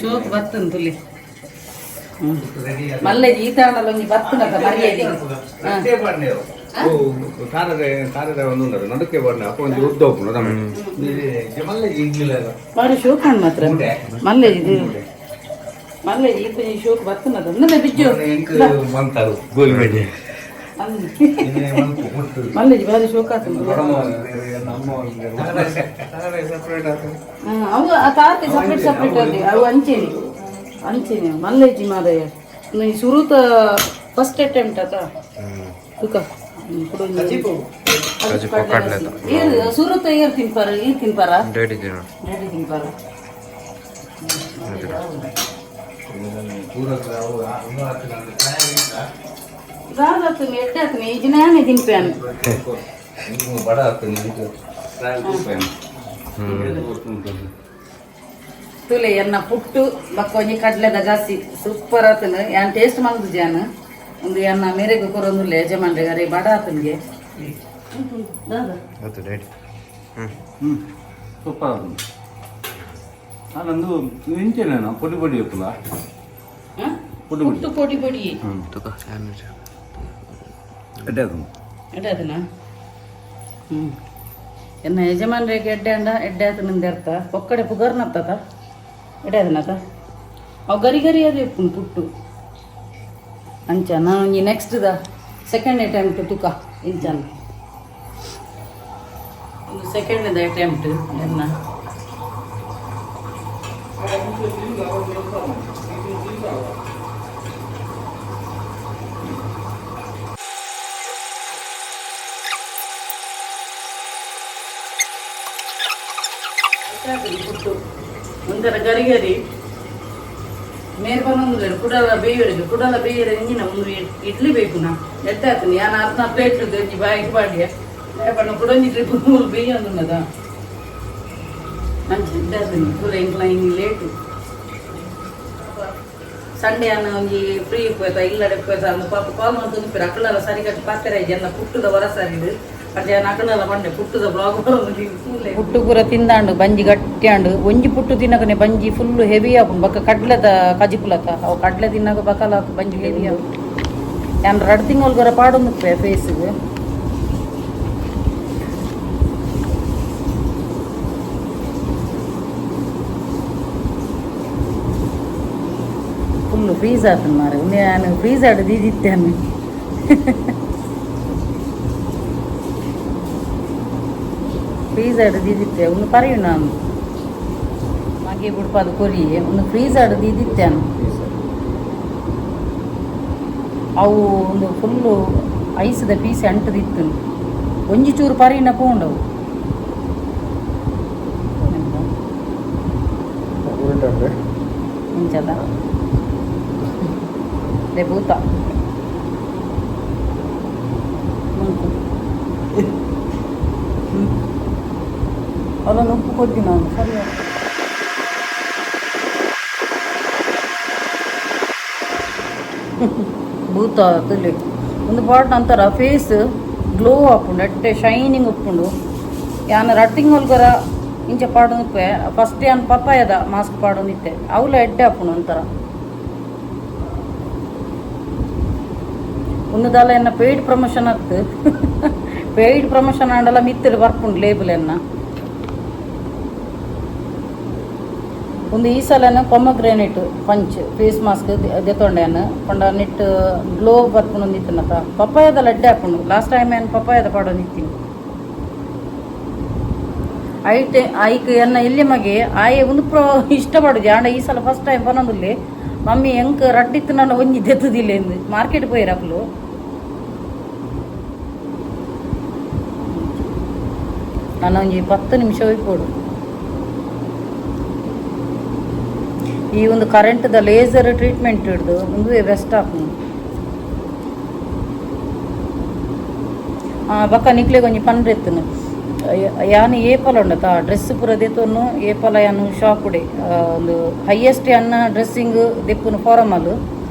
ಶೋಕ್ ಬತ್ತನ್ ತುಲಿ ಮಲ್ಲೆ ಈತಾಂಡಲ ಒಂಜಿ ಬತ್ತುನಕ ಮರ್ಯಾದೆ. ಕಾರದ ಕಾರದ ಒಂದು ಉಂಟು ನಡುಕೆ ಬರ್ನ ಅಪ್ಪ ಒಂಜಿ ಉದ್ದ ಉಪ್ಪುಂಡು ನಮ್ಮ ಮಲ್ಲೆ ಇಡ್ಲಿಲ್ಲ. ಬಾರಿ ಶೋಕ್ ಹಣ್ಣು ಮಾತ್ರ ಮಲ್ಲೆ ಇದು ಮಲ್ಲೆ ಈತ ಈ ಶೋಕ್ ಬತ್ತುನದ ಅಂದ ಬಿಜ್ಜು. ಎಂಕ್ ಮಂತಾರು ಗೋಲಿ ಬಜ್ಜಿ. ಮಲ್ಲೆಜಿ ಬಾರಿ ಶೋಕ್ ಆತುಂಡು. ಸೆಪರೇಟ್ ಆಗ್ತದೆ. ಅವು ಆ ತಾತೆ ಸಪ್ರೇಟ್ ಸಪ್ರೇಟ್ ಅಲ್ಲಿ ಅವು ಅಂಚೆನೆ ಅಂಚೆನೆ ಮಲ್ಲೆಜಿ ಮಾರಾಯ ಈ ಸುರುತ ಫಸ್ಟ್ ಅಟೆಂಪ್ಟ್ ಆತ ತುಕ ಏರು ಸುರುತ ಏರ್ ತಿನ್ಪಾರ ಏರ್ ತಿನ್ಪಾರ ಡ್ಯಾಡಿ ದಿನ. ಡ್ಯಾಡಿ ತಿನ್ಪಾರ. ದಾದಾತುನಿ ಎಡ್ಡೆ ಆತುನಿ ಈ ಜಿನಾನೆ ತಿನ್ಪ್ಯಾನು. ಬಡ ಆಗ್ತದೆ. ತುಲೆ ಎನ್ನ ಪುಟ್ಟು ಬಕ್ಕ ಒಂಜಿ ಕಡ್ಲೆದ ಜಾಸ್ತಿ ಸೂಪರ್ ಆತನು ಯಾನ್ ಟೇಸ್ಟ್ ಮಲ್ದು ಜಾನ್ ಒಂದು ಎನ್ನ ಮೇರೆಗೆ ಕೊರೊಂದುಲ್ಲೆ ಯಜಮಾನ್ರೆ ಅರೆ ಬಡ ಆತನಿಗೆ ದಾದ. ಅದು ಡ್ಯಾಡಿ. ಹ್ಞೂ ಸೂಪರ್ ಆಗ್ತದೆ. ನಾನೊಂದು ಇಂಚೆನೇನು ಪೊಡಿ ಪೊಡಿ ಇಪ್ಪುಲ. ಹ? ಪೊಡಿ ಪೊಡಿ. ಪುಟ್ಟು ಪೊಡಿ ಪೊಡಿ. ತುಕ ಎಡ್ಡೆ ಆಗ್ತದೆ. ಎಡ್ಡೆ ಆತನ ಹ್ಞೂ ಎನ್ನ ಯಜಮಾನ್ರಿಗೆ ಎಡ್ಡೆ ಅಂಡ ಎಡ್ಡೆ ಆತನಿಂದ ಅರ್ಥ ಒಕ್ಕಡೆ ಪುಗರ್ನತ್ತತ ಎಡ್ಡೆ ಆತನತ ಅವು ಗರಿ ಗರಿ ಅದು ಇಪ್ಪುಂಡು ಪುಟ್ಟು ಅಂಚ ನಾನು ಒಂಜಿ next the second attempt ತುಕ ಇಂಚನ ಒಂದು ಸೆಕೆಂಡ್ the attempt ಎನ್ನ. ಪುಟ್ಟು ಒಂಥರ ಗರಿ ಗರಿ ಮೇರ್ ಬಂದೊಂದು ಕುಡಲ ಬೇಯರಿಗೆ ಕುಡಲ ಬೇಯರೆ ಇಂಜಿನ ಒಂದು ಇಡ್ಲಿ ಬೇಕು ನಾ ಎತ್ತೆ ಆತನಿ ಯಾನ್ ಅರ್ಧ ಪ್ಲೇಟ್ ಒಂಜಿ ಬಾಯಿಗೆ ಪಾಡ್ಯ ಪಂಡ ಕುಡೊಂಜಿ ಟ್ರಿಪ್ ಮೂಲು ಬೇಯೊಂದುನ್ನದ ಅಂಚ ಎಡ್ಡೆ ಆತನಿ ಪೂರ ಎಂಕ್ಲ ಹಿಂಗ್ ಲೇಟು ಸಂಡೆ ಅನ್ನ ಒಂಜಿ ಫ್ರೀ ಇಪ್ಪೋಯ್ತ ಇಲ್ಲಡೆ ಇಪ್ಪೋಯ್ತ ಅಂದ್ ಪಾಪ ಕಾಲ್ ಮಂತೊಂದು ಅಕ್ಕಳೆಲ್ಲ ಸರಿ ಕಟ್ಟಿ ಪಾತೆರ ಜನ ಪುಟ್ಟುದ ವರ ಸರಿಡು ಅಡ್ಡ ಅಕ್ಕಳೆಲ್ಲ ಬಂಡೆ ಪುಟ್ಟುದ ಬ್ಲಾಗ್. ಪುಟ್ಟು ಪೂರ ತಿಂದಾಂಡು ಬಂಜಿ ಗಟ್ಟಿಯಾಂಡು ಒಂಜಿ ಪುಟ್ಟು ತಿನ್ನಕನೆ ಬಂಜಿ ಫುಲ್ ಹೆವಿ ಆಪುಂಡು ಬೊಕ್ಕ ಕಡ್ಲೆದ ಕಜಿಪುಲತ ಅವು ಕಡ್ಲೆ ತಿನ್ನಕ ಬಕಲ ಬಂಜಿ ಹೆವಿ ಆಪುಂಡು. ಯಾನ್ ರಡ್ಡ್ ತಿಂಗೊಲ್ಗೊರ ಪಾಡೊಂದುಪ್ಪೆ ಫೇಸ್ಗ್. ಫ್ರೀಸ್ ಆತನ ಮಾರೆ ನಾನು ಫ್ರೀಸ್ ಆಡು ದೀದಿತ್ತೇನೆ. ಫ್ರೀಸ್ ಆಡು ದೀದಿತ್ತೆ ಒಂದು ಪರಿಯು ನಾನು ಮಗೆ ಬುಡ್ಪಾದ ಕೊರಿ ಒಂದು ಫ್ರೀಸ್ ಆಡು ದೀದಿತ್ತೇನೆ. ಅವು ಒಂದು ಫುಲ್ಲು ಐಸ್ದ ಪೀಸ್ ಅಂಟದಿತ್ತು, ಒಂಜಿ ಚೂರು ಪರಿನ ಪೋಂಡವು. ಇಂಚದ they ಭೂತ ಮುಂಕು ಅಲ್ಲೊಂದು ಉಪ್ಪು ಕೊದ್ದಿ ನಾನು ಸರಿ. ಭೂತ ತುಲಿ ಒಂದು ಪಾಟ್ ನಂತರ ಫೇಸ್ ಗ್ಲೋ ಆಪುಂಡು, ಎಟ್ಟೆ ಶೈನಿಂಗ್ ಉಪ್ಪುಂಡು. ಯಾನ್ ರಟ್ಟಿಂಗ್ ಒಲ್ಗರ ಇಂಚ ಪಾಡೊಂದಿಪ್ಪೆ. ಫಸ್ಟ್ ಯಾನ್ ಪಪ್ಪಾಯದ ಮಾಸ್ಕ್ ಪಾಡೊಂದಿತ್ತೆ, ಅವುಲ ಎಡ್ಡೆ ಆಪುಂಡು ಒಂಥರ. ಉನ್ನದಾಲ ಎನ್ನ ಪೇಯ್ಡ್ ಪ್ರಮೋಷನ್ ಆತ್ತು, ಪೇಯ್ಡ್ ಪ್ರಮೋಷನ್ ಆಂಡಲ ಮಿತ್ತಡ್ ಬರ್ಪುಂಡು ಲೇಬಲ್ ಎನ್ನ. ಒಂದು ಈ ಸಲನ pomegranate punch face mask ದೆತೊಂಡೆನ್ ಪಂಡ ನೆಟ್ ಗ್ಲೋ ಬರ್ಪುಂಡು ಒಂದಿತ್ತನತ. ಪಪ್ಪಾಯದ ಲಡ್ಡೆ ಹಾಕೊಂಡು ಲಾಸ್ಟ್ ಟೈಮ್ ಏನು ಪಪ್ಪಾಯದ ಪಾಡೊಂದಿತ್ತೀನಿ. ಐಟೆ ಐಕ್ ಎನ್ನ ಇಲ್ಲಿ ಮಗೆ ಆಯೆ ಒಂದು ಪ್ರೋ ಇಷ್ಟಪಡುದು. ಆಂಡ ಈ ಸಲ ಫಸ್ಟ್ ಟೈಮ್ ಪನೊಂದುಲ್ಲೆ, ಮಮ್ಮಿ ಎಂಕ್ ರಡ್ಡಿತ್ತು ನನ್ನ ಒಂಜಿ ದೆತ್ತದಿಲ್ಲ ಎಂದು. ಮಾರ್ಕೆಟ್ ಪೋಯಿರಕ್ಲು. ನಾನು ಒಂಜಿ 10 ನಿಮಿಷ ಹೋಯ್ಪೋಡು. ಈ ಒಂದು ಕರೆಂಟ್ದ ಲೇಸರ್ ಟ್ರೀಟ್ಮೆಂಟ್ ಹಿಡ್ದು ಒಂದು ಬೆಸ್ಟ್ ಆಪುಂಡು. ಬೊಕ್ಕ ನಿಕ್ಲೆಗ್ ಒಂಜಿ ಪನ್ರೆತ್ತುನು, ಯಾನ್ ಏಪಲ ಉಂಡತ ಡ್ರೆಸ್ ಪೂರ ದೆತೊನ್ನು ಏಪಲ ಯಾನ್ ಶಾಪುಡೆ. ಒಂದು ಹೈಯೆಸ್ಟ್ ಅನ್ನ ಡ್ರೆಸ್ಸಿಂಗ್ ದೆಪ್ಪುನು ಫಾರಮಲ್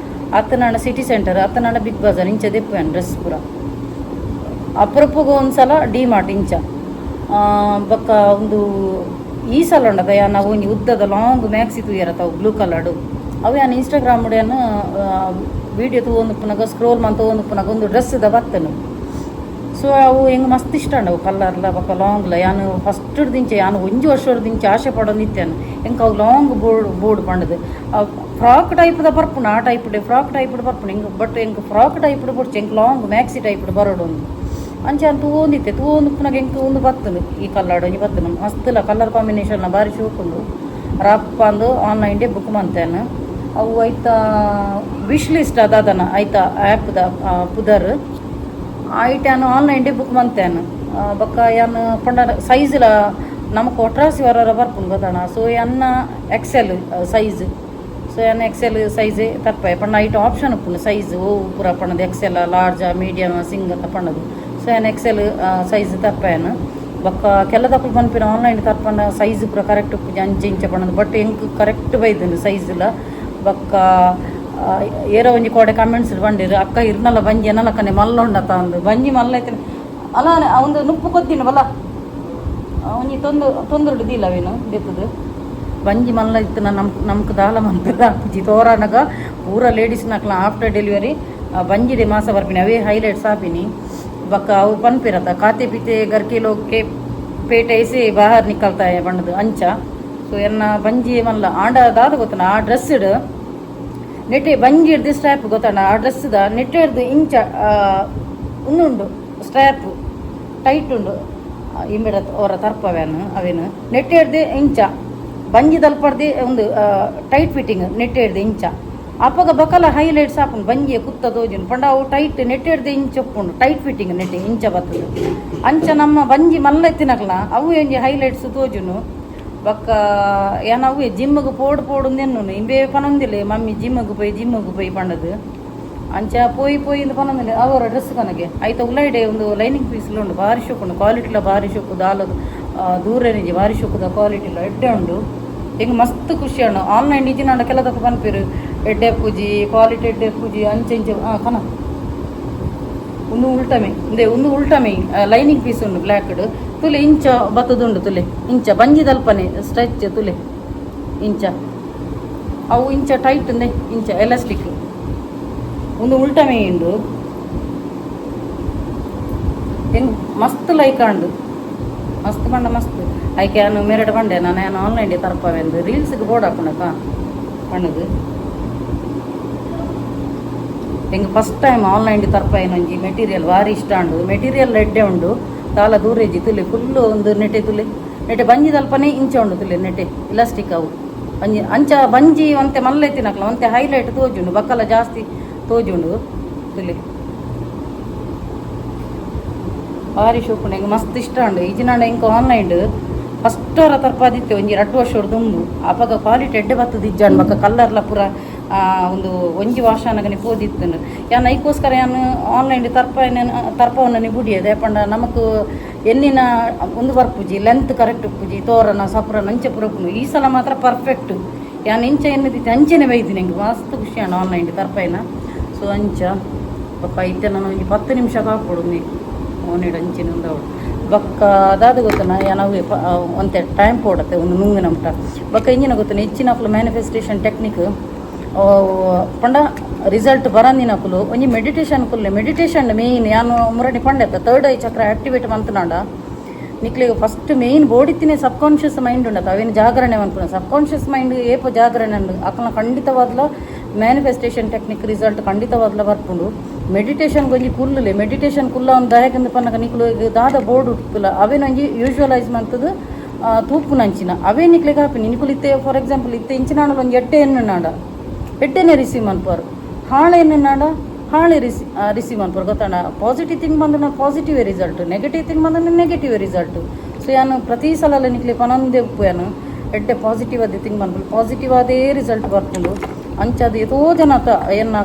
ಅತ್ತನಾಂಡ ಸಿಟಿ ಸೆಂಟರ್ ಅತ್ತನಾಂಡ ಬಿಗ್ ಬಜಾರ್ ಇಂಚ ದೆಪ್ಪು ಯಾನ್ ಡ್ರೆಸ್ ಪೂರ. ಅಪರೂಪಗ್ ಒಂದ್ಸಲ ಡಿ ಮಾರ್ಟ್ ಇಂಚ. ಬೊಕ್ಕ ಒಂದು ಈ ಸಲ ಉಂಡತ ಯಾನ್ ಅವು ಒಂಜಿ ಉದ್ದದ ಲಾಂಗ್ ಮ್ಯಾಕ್ಸಿ ತೂಯರತ ಅವು ಬ್ಲೂ ಕಲರ್ಡ್. ಅವು ಯಾನ್ ಇನ್ಸ್ಟಾಗ್ರಾಮ್ ಯಾನ್ ವೀಡಿಯೋ ತೂವೊಂದುಪ್ಪುನಗ ಸ್ಕ್ರೋಲ್ ಮಂತ್ ತೂವೊಂದುಪ್ಪುನಗ ಒಂದು ಡ್ರೆಸ್ ದ ಬತ್ತನು. ಸೊ ಅವು ಎಂಕ್ ಮಸ್ತ್ ಇಷ್ಟ ಅವು ಕಲರ್ಲ ಬೊಕ್ಕ ಲಾಂಗ್ಲ. ಯಾನ್ ಫಸ್ಟ್ ದಿಂಚ ಯಾನ್ ಒಂಜಿ ವರ್ಷದಿಂಚ ಆಸೆ ಪಡೊಂದಿತ್ತೇನೆ ಎಂಕ್ ಅವು long board board ಪಂಡದು. ಫ್ರಾಕ್ ಟೈಪ್ದ ಬರ್ಪುಂಡು, ಆ type frock type ಬರ್ಪುಂಡು ಎಂಕ್. ಬಟ್ ಎಂಕ್ ಫ್ರಾಕ್ ಟೈಪ್ ಬೊಡ್ಚಿ, ಎಂಕ್ long maxi type ಬರೋಡು ಒಂದು. ಅಂಚ ಯಾನ್ ತೂವೊಂದಿತ್ತೆ, ತೂವೊಂದುಪ್ಪುನಗ ಎಂಕ್ ಉಂದು ಬತ್ತುಂಡು, ಈ ಕಲರ್ಡ್ ಒಂಜಿ ಬತ್ತುಂಡು. ಮಸ್ತ್ಲ ಕಲರ್ ಕಾಂಬಿನೇಷನ್ ಬಾರಿ ಶೋಕುಂಡು. ರಪ್ಪ ಅಂದು ಆನ್ಲೈನ್ ಡೇ ಬುಕ್ ಮಂತೇನೆ. ಅವು ಐತ ವಿಶ್ ಲಿಸ್ಟ್ ಅದಾದನ ಐತ ಆ್ಯಪ್ದ ಪುದರ್. ಐಟ್ ಯಾನ್ ಆನ್ಲೈನ್ ಡೇ ಬುಕ್ ಮಂತೇನೆ. ಬೊಕ್ಕ ಯಾನ್ ಪಂಡ ಸೈಜ್ಲ ನಮಕ್ ಒಟ್ರಾಸಿ ವರ ಬರ್ಪುಂಡು ಗೊತ್ತಣ. ಸೊ ಎನ್ನ XL size, so ಯಾನ್ ಎಕ್ಸೆಲ್ ಸೈಜ್ ತಪ್ಪೆ ಪಂಡ ಐಟ್ ಆಪ್ಷನ್ ಉಪ್ಪುಂಡು ಸೈಜ್ ಓ ಪೂರ ಪಂಡದು, XL large medium single ಪಂಡದು. ಸೊ ಯಾನ್ ಎಕ್ಸೆಲ್ ಸೈಜ್ ತಪ್ಪೇನು. ಬೊಕ್ಕ ಕೆಲದಕ್ಕಲು ಪನ್ಪಿನ ಆನ್ಲೈನ್ ತಪ್ಪಂಡ ಸೈಜ್ ಪೂರ ಕರೆಕ್ಟ್ ಉಪ್ಪುಜಿ ಅಂಚೆ ಇಂಚ ಪಂಡದು. ಬಟ್ ಎಂಕ್ ಕರೆಕ್ಟ್ ಬೈದುಂಡು ಸೈಜ್ಲ. ಬೊಕ್ಕ ಏರೋ ಒಂಜಿ ಕೋಡೆ ಕಮೆಂಟ್ಸ್ ಬಂದಿರು, ಅಕ್ಕ ಇರ್ನಲ್ಲ ಬಂಜಿ ಎನ್ನಲಕ್ಕನೆ ಮಲ್ಲ ಉಂಡತ ಅಂದು. ಬಂಜಿ ಮಲ್ಲ ಐತೆ ಅಲ್ಲ, ಒಂದು ನುಪ್ಪು ಕೊದ್ದಿನ ಬಲ ಒಂಜಿ ತೊಂದು ತೊಂದರೆ ದಿಲ್ಲ ಅವೇನು ದೆತ್ತದು. ಬಂಜಿ ಮಲ್ಲ ಇತ್ತು ನಮ್ ನಮ್ಕ್ ದಾಲ ಮಂತದ ಆಪುಜಿ ತೋರಾನಗ ಪೂರ ಲೇಡೀಸ್ ನಕ್ಲ ಆಫ್ಟರ್ ಡೆಲಿವರಿ ಬಂಜಿಡೆ ಮಾಸ ಬರ್ಪಿನಿ, ಅವೇ ಹೈಲೈಟ್ಸ್ ಆಪಿನಿ. ಬೊಕ್ಕ ಅವು ಪನ್ಪಿರತ್ತ ಖಾತೆ ಪೀತೆ ಗರ್ಕೆ ಲೋಗ್ ಕೆ ಪೇಟೆ ಐಸೆ ಬಾಹರ್ ನಿಕಲ್ತಾ ಪಂಡದು ಅಂಚ. ಸೊ ಎನ್ನ ಬಂಜಿ ಮಲ್ಲ ಆಂಡ ದಾದ ಗೊತ್ತನ, ಆ ಡ್ರೆಸ್ ನೆಟ್ಟೆ ಬಂಜಿ ಹಿಡ್ದು ಸ್ಟ್ರಾಪ್ ಗೊತ್ತಣ್ಣ, ಆ ಡ್ರೆಸ್ದ ನೆಟ್ಟೆ ಹಿಡ್ದು ಇಂಚ ಉಂದುಂಡು ಸ್ಟ್ರಾಪ್ ಟೈಟ್ ಉಂಡು. ಇಂಬೆಡ ಅವರ ತರ್ಪವೇನು ಅವೇನು ನೆಟ್ಟೆ ಹಿಡ್ದು ಇಂಚ ಬಂಜಿ ದಲ್ಪಡ್ದು ಒಂದು ಟೈಟ್ ಫಿಟ್ಟಿಂಗ್ ನೆಟ್ಟೆ ಹಿಡ್ದು ಇಂಚ. ಅಪಗ ಬಕಲ ಹೈಲೈಟ್ಸ್ ಆಪುಂಡು, ಬಂಜಿಯ ಕುತ್ತ ತೋಜುಂಡು. ಪಂಡ ಅವು ಟೈಟ್ ನೆಟ್ಟೆ ಹಿಡ್ದು ಇಂಚ ಉಪ್ಪುಂಡು, ಟೈಟ್ ಫಿಟ್ಟಿಂಗ್ ನೆಟ್ಟೆ ಇಂಚ ಬರ್ತದೆ. ಅಂಚ ನಮ್ಮ ಬಂಜಿ ಮಲ್ಲ ಎತ್ತಿನಕ್ಲ ಅವು ಒಂಜಿ ಹೈಲೈಟ್ಸ್ ತೋಜುನು. ಬೊಕ್ಕ ಯಾನ್ ಅವು ಜಿಮ್ಗೆ ಪೋಡು ಪೋಡು ಎನ್ನುನು, ಇಂಬೆ ಪನೊಂದಿಲ್ಲ ಮಮ್ಮಿ ಜಿಮ್ಗೆ ಪೋಯಿ ಜಿಮ್ಗೆ ಪೋಯಿ ಪಂಡದು. ಅಂಚ ಪೋಯಿ ಪೋಯಿ ಇಂದು ಪನೊಂದಿಲ್ಲ. ಅವರ ಡ್ರೆಸ್ ಕನಗೆ ಐತ ಉಲೈಡೆ ಒಂದು ಲೈನಿಂಗ್ ಪೀಸ್ಲ ಉಂಡು, ಬಾರಿ ಶೋಕುಂಡು ಕ್ವಾಲಿಟಿಲ, ಬಾರಿ ಶೋಕು ದಾಲದು ದೂರ ಬಾರಿ ಶೋಕುದ ಕ್ವಾಲಿಟಿಲ ಎಡ್ಡೆ ಉಂಡು. ಎಂಕ್ ಮಸ್ತ್ ಖುಷಿ ಉಂಡು. ಆನ್ಲೈನ್ ಇಜಿನಾಂಡ ಕೆಲದಕ್ಕ ಪನ್ಪೆರು ಎಡ್ಡೆ ಪೂಜಿ ಕ್ವಾಲಿಟಿ ಎಡ್ಡೆ ಪೂಜಿ ಅಂಚೆ ಇಂಚೆ. ಕನ ಉಂದು ಉಲ್ಟಮೆ ಇಂದೆ ಉಂದು ಉಲ್ಟಮೆ ಲೈನಿಂಗ್ ಪೀಸ್ ಉಂಡು ಬ್ಲ್ಯಾಕ್ಡ್. ತುಲೆ ಇಂಚ ಬತ್ತದುಂಡು, ತುಲೆ ಇಂಚ ಬಂಜಿದಲ್ಪನೆ ಸ್ಟ್ರೆಚ್ ತುಲೆ ಇಂಚ ಅವು ಇಂಚ ಟೈಟ್ ಉಂದೆ ಇಂಚ ಎಲಾಸ್ಟಿಕ್. ಉಂದು ಉಲ್ಟಮೆ ಉಂಡು. ಹೆಂಗ್ ಮಸ್ತ್ ಲೈಕ್ ಆಂಡು, ಮಸ್ತ್ ಪಂಡ ಮಸ್ತ್. ಐಕೆ ಯಾನು ಮೆರಡು ಪಂಡೆ ನಾನು ಆನ್ಲೈನ್ ತರ್ಪವೆಂದು ರೀಲ್ಸ್ಗೆ ಬೋರ್ಡ್ ಹಾಕೊಂಡಕ್ಕ ಪಣ್ಣದು. ಎಂಕ್ first time online ತರ್ಪಾಯಿನ ಒಂಜಿ ಮೆಟೀರಿಯಲ್ ಬಾರಿ ಇಷ್ಟ ಉಂಡು. ಮೆಟೀರಿಯಲ್ ಎಡ್ಡೆ ಉಂಡು, ದಾಲ ದೂರೇಜಿ ತುಲೆ ಫುಲ್ಲು ಒಂದು ನೆಟೆ ತುಲೆ ನೆಟೆ ಬಂಜಿ ದಲ್ಪನೆ ಇಂಚ ಉಂಡು ತುಲೆ ನೆಟೆ ಇಲಾಸ್ಟಿಕ್ ಅವು ಬಂಜಿ ಅಂಚ ಬಂಜಿ ಒಂತೆ ಮಲ್ಲ ಇತ್ತಿನಕ್ಲ ಒಂತೆ ಹೈಲೈಟ್ ತೋಜುಂಡು, ಬಕ್ಕಲ ಜಾಸ್ತಿ ತೋಜುಂಡು ತುಲೆ. ಭಾರಿ ಶೋಕುಂಡು, ಎಂಕ್ ಮಸ್ತ್ ಇಷ್ಟ ಉಂಡು. ಇಜಿನಾಂಡ ಎಂಕ್ ಆನ್ಲೈನ್ ಫಸ್ಟ್ ಅವರ ತರ್ಪಾದಿತ್ತೆ ಒಂಜಿ 2 ವರ್ಷ ದುಂಬು. ಅಪಗ ಕ್ವಾಲಿಟಿ ಎಡ್ಡೆ ಬತ್ತದ ಇಜ್ಜಾಂಡ್, ಬೊಕ್ಕ ಕಲ್ಲರ್ಲ ಪೂರ ಒಂದು ಒಂಜಿ ವಾಶಾನಗನೆ ಪೋದಿತ್ತುಂಡು. ಯಾನ್ ಐಕೋಸ್ಕರ ಯಾನ್ ಆನ್ಲೈನ್ ತರ್ಪಾಯಿನ ತರ್ಪವನ್ನ ಬುಡಿಯದೆ ಪಂಡ ನಮಕ್ ಎನ್ನಿನ ಒಂದು ಬರ್ಪುಜಿ, ಲೆಂತ್ ಕರೆಕ್ಟ್ ಉಪ್ಪುಜಿ, ತೋರನ ಸಪುರನ ಅಂಚೆ ಪೂರ ಉಪ್ಪುಂಡು. ಈ ಸಲ ಮಾತ್ರ ಪರ್ಫೆಕ್ಟ್, ಯಾನ್ ಇಂಚ ಎನ್ನದಿತ್ತೆ ಅಂಚೆನೆ ಬೈದಿನಿ. ಎಂಕ್ ಮಸ್ತ್ ಖುಷಿ ಆಂಡ್ ಆನ್ಲೈನ್ ತರ್ಪಾಯಿನ. ಸೊ ಅಂಚ ಬೊಕ್ಕ ಇತ್ತೆ ನಾನು ಒಂಜಿ 10 ನಿಮಿಷ ಕಾಪೊಡು ಮೋನಿಡ್ ಅಂಚಿನ ಉಂದವಡು. ಬೊಕ್ಕ ದಾದ ಗೊತ್ತನ ಯಾನ್ ಅವೆ ಒಂತೆ ಟೈಮ್ ಪೋಡತ್ತೆ ಒಂದು ನುಂಗಿನ ಮುಟ. ಬೊಕ್ಕ ಇಂಜಿನ ಗೊತ್ತನ ಹೆಚ್ಚಿನಕುಲು ಮ್ಯಾನಿಫೆಸ್ಟೇಷನ್ ಟೆಕ್ನಿಕ್ ಪಂಡ ರಿಸಲ್ಟ್ ಬರಂದಿನಕುಲು ಒಂಜಿ ಮೆಡಿಟೇಷನ್ ಕುಲ್ಲೆ. ಮೆಡಿಟೇಷನ್ ಮೇಯ್ನ್ ಯಾನು ಮುರಡಿ ಪಂಡೆತ್ತ ಥರ್ಡ್ I ಚಕ್ರ ಆಕ್ಟಿವೇಟ್ ಮಂತನಾಂಡ ನಿಕ್ಲೆಗ್ ಫಸ್ಟ್ ಮೇಯ್ನ್ ಬೋಡಿತ್ತಿನೇ ಸಬ್ ಕಾನ್ಷಿಯಸ್ ಮೈಂಡ್ ಉಂಡತ ಅವೇನು ಜಾಗರಣೆ ಮನ್ಪುನ. ಸಬ್ ಕಾನ್ಷಿಯಸ್ ಮೈಂಡ್ ಏಪ ಜಾಗರಣೆ ಉಂಡು ಅಕಲ್ನ ಖಂಡಿತವಾದ್ಲ manifestation technique result ಖಂಡಿತವಾದ್ಲ ಬರ್ಪುಂಡು. ಮೆಡಿಟೇಷನ್ ಒಂಜಿ ಕುಲ್ಲುಲೆ, ಮೆಡಿಟೇಷನ್ ಕುಲ್ಲ ಒಂದು ದಾಯಕಂದ ಪನ್ನಗ ನಿಕ್ಲು ದಾದ ಬೋರ್ಡ್ ಉಪ್ಪುಲ ಅವೇನೊಂಜಿ ಯೂಶುವಲೈಸ್ ಮಂತದು ತೂಪುನಂಚಿನ ಅವೇ ನಿಕ್ಲೆಗ್ ಆಪಿನಿ. ನಿಕುಲು ಇತ್ತೆ ಫಾರ್ ಎಕ್ಸಾಂಪಲ್ ಇತ್ತೆ ಇಂಚಿನಾಂಡ ಒಂಜಿ ಎಡ್ಡೆ ಎಣ್ಣುನಾಂಡ ಎಡ್ಡೆನೆ ರಿಸೀವ್ ಮನ್ಪುವರು, ಹಾಳೆ ಎಣ್ಣುನಾಂಡ ಹಾಳೆ ರಿಸೀವ್ ಮನ್ಪುವರು ಗೊತ್ತಂಡ. ಪಾಸಿಟಿವ್ ಥಿಂಗ್ ಬಂದ್ರೆ positive result, negative thing ಬಂದ್ರೆ negative result. So ಯಾನು ಪ್ರತಿ ಸಲ ನಿಕ್ಲೆ ಪನೊಂದೇ ಉಪ್ಪು, ಯಾನು ಎಡ್ಡೆ ಪಾಸಿಟಿವ್ ಅದೇ ಥಿಂಗ್ ಮನ್ಪುಂಡು, ಪಾಸಿಟಿವ್ ಅದೇ ರಿಸಲ್ಟ್ ಬರ್ಪುಂಡು. ಅಂಚಾದ ಏತೋ ಜನ ಎನ್ನ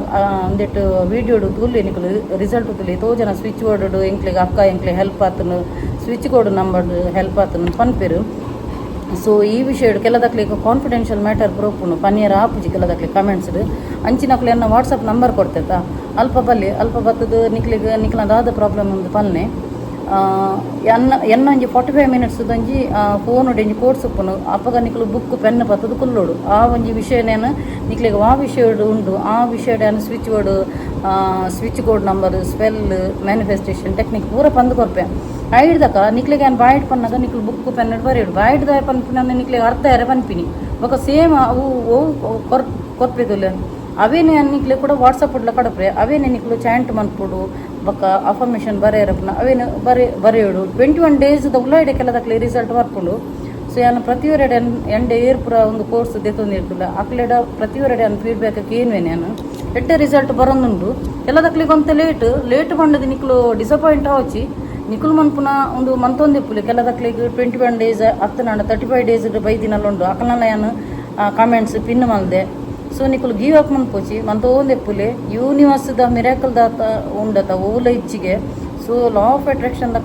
ಅಂದೆಟ್ ವೀಡಿಯೋಡು ತೂಲೆ ನಿಕುಲು ರಿಸಲ್ಟ್ ತೂಲೆ. ಏತೋ ಜನ ಸ್ವಿಚ್ ಬೋರ್ಡ್ ಎಂಕ್ಲೆಗ್ ಅಕ್ಕ ಎಂಕ್ಲೆ ಹೆಲ್ಪ್ ಆತನು, switch board number help ಆತನು ಪನ್ಪೆರು. ಸೊ ಈ ವಿಷಯ ಕೆಲದಕ್ಲೆಗ್ ಕಾನ್ಫಿಡೆನ್ಷಿಯಲ್ ಮ್ಯಾಟರ್ ಪೂರ ಉಪ್ಪುಂಡು, ಪನಿಯರ ಆಪುಜಿ ಕೆಲದಕ್ಲೆ ಕಮೆಂಟ್ಸ್. ಅಂಚಿನಕ್ಲೆ ಎನ್ನ ವಾಟ್ಸಪ್ ನಂಬರ್ ಕೊಡ್ತೇತ, ಅಲ್ಪ ಬಲ್ಲಿ, ಅಲ್ಪ ಬತ್ತದು ನಿಕ್ಲೆಗ್ ನಿಕ್ಲ ದಾದ ಪ್ರಾಬ್ಲಮ್ ಒಂದು ಪನ್ನೆ. ಎನ್ನ ಎನ್ನ ಒಂಜಿ 45 ಮಿನಿಟ್ಸ್ ಒಂಜಿ ಫೋನ್ ಒಂಜಿ ಕೋರ್ಸ್ ಉಪ್ಪುಂಡು. ಅಪಗ ನಿಕ್ಲು ಬುಕ್ ಪೆನ್ ಪತ್ತದು ಕುಲ್ಲೋಡು. ಆ ಒಂಜಿ ವಿಷಯನೇನು ನಿಕ್ಲೆಗ್ ಆ ವಿಷಯ ಉಂಡು, ಆ ವಿಷಯ switch board, switch code number, spell, manifestation technique ಪೂರ ಪಂದ್ ಕೊರ್ಪೆ. ಐಡ್ದಕ ನಿಕ್ಲೆಗ್ ಯಾನ್ ಬಾಯಿಡ್ ಪನ್ನಗ ನಿಕ್ಲು ಬುಕ್ ಪೆನ್ ಬರೆಯೋಡು. ಬಾಯಿಡ್ದ ಪನ್ಪಿನ ನಿಕ್ಲೆಗ್ ಅರ್ಥ ಯಾರೆ ಪನ್ಪಿನಿ. ಬೊಕ ಸೇಮ್ ಅವು ಓವು ಕೊರ್ಪೆದುಲ್ಲ ಅವೇನೆ ನಿಕ್ಲೆ ಕೂಡ ವಾಟ್ಸಪ್ ಉಡ್ಲ ಕಡಪ್ರೆ. ಅವೇನೆ ನಿಕ್ಲು ಚಾಂಟ್ ಮನ್ಪೊಡು, ಬೊಕ್ಕ ಅಫರ್ಮೇಷನ್ ಬರೆಯರಪ್ಪನ ಅವೇನು ಬರೆಯೋಡು. 21 ಡೇಸ್ ದ ಉಲಾಯಿಡೆ ಕೆಲದಕ್ಲೆ ರಿಸಲ್ಟ್ ಬರ್ಪುಂಡು. ಸೊ ಯಾನ್ ಪ್ರತಿಯೊರೆಡೆ ಎಂಡೆ ಏರ್ ಪೂರ ಒಂದು ಕೋರ್ಸ್ ದೆತ್ತೊಂದಿರ್ತುಲ್ಲ ಅಕ್ಲೆಡ ಪ್ರತಿಯೊರೆಡೆ ಅನ್ ಫೀಡ್ಬ್ಯಾಕ್ ಕೇನ್ವೇನೆ ಯಾನು. ಎಡ್ಡೆ ರಿಸಲ್ಟ್ ಬರೊಂದುಂಡು. ಕೆಲದಕ್ಲೆಗ್ ಒಂತೆ ಲೇಟ್ ಲೇಟ್ ಪಂಡದು ನಿಕ್ಲು ಡಿಸಪಾಯಿಂಟ್ ಆವಚ್ಚಿ. ನಿಕುಲು ಮನ್ಪುನ ಒಂದು ಮಂತೊಂದಿಪ್ಪುಲೆ. ಕೆಲದಕ್ಲೆಗ್ 21 ಡೇಸ್ ಅತ್ತನಾಂಡ 35 ಡೇಸ್ ಬೈದಿನಲ್ಲ ಉಂಡು. ಅಕಲ್ನಲ ಯಾನ್ ಕಮೆಂಟ್ಸ್ ಪಿನ್ ಮಲ್ದೆ. ಸೊ ನಿಕುಲು ಗಿವ್ ಅಪ್ ಮನ್ಪೊಚಿ, ಮಂತೊಂದೆಪ್ಪುಲೆ. ಯೂನಿವರ್ಸ್ ದ ಮಿರಾಕಲ್ ದಾತ ಉಂಡತ ಓಲ ಇಚ್ಚಿಗೆ. So law of attraction the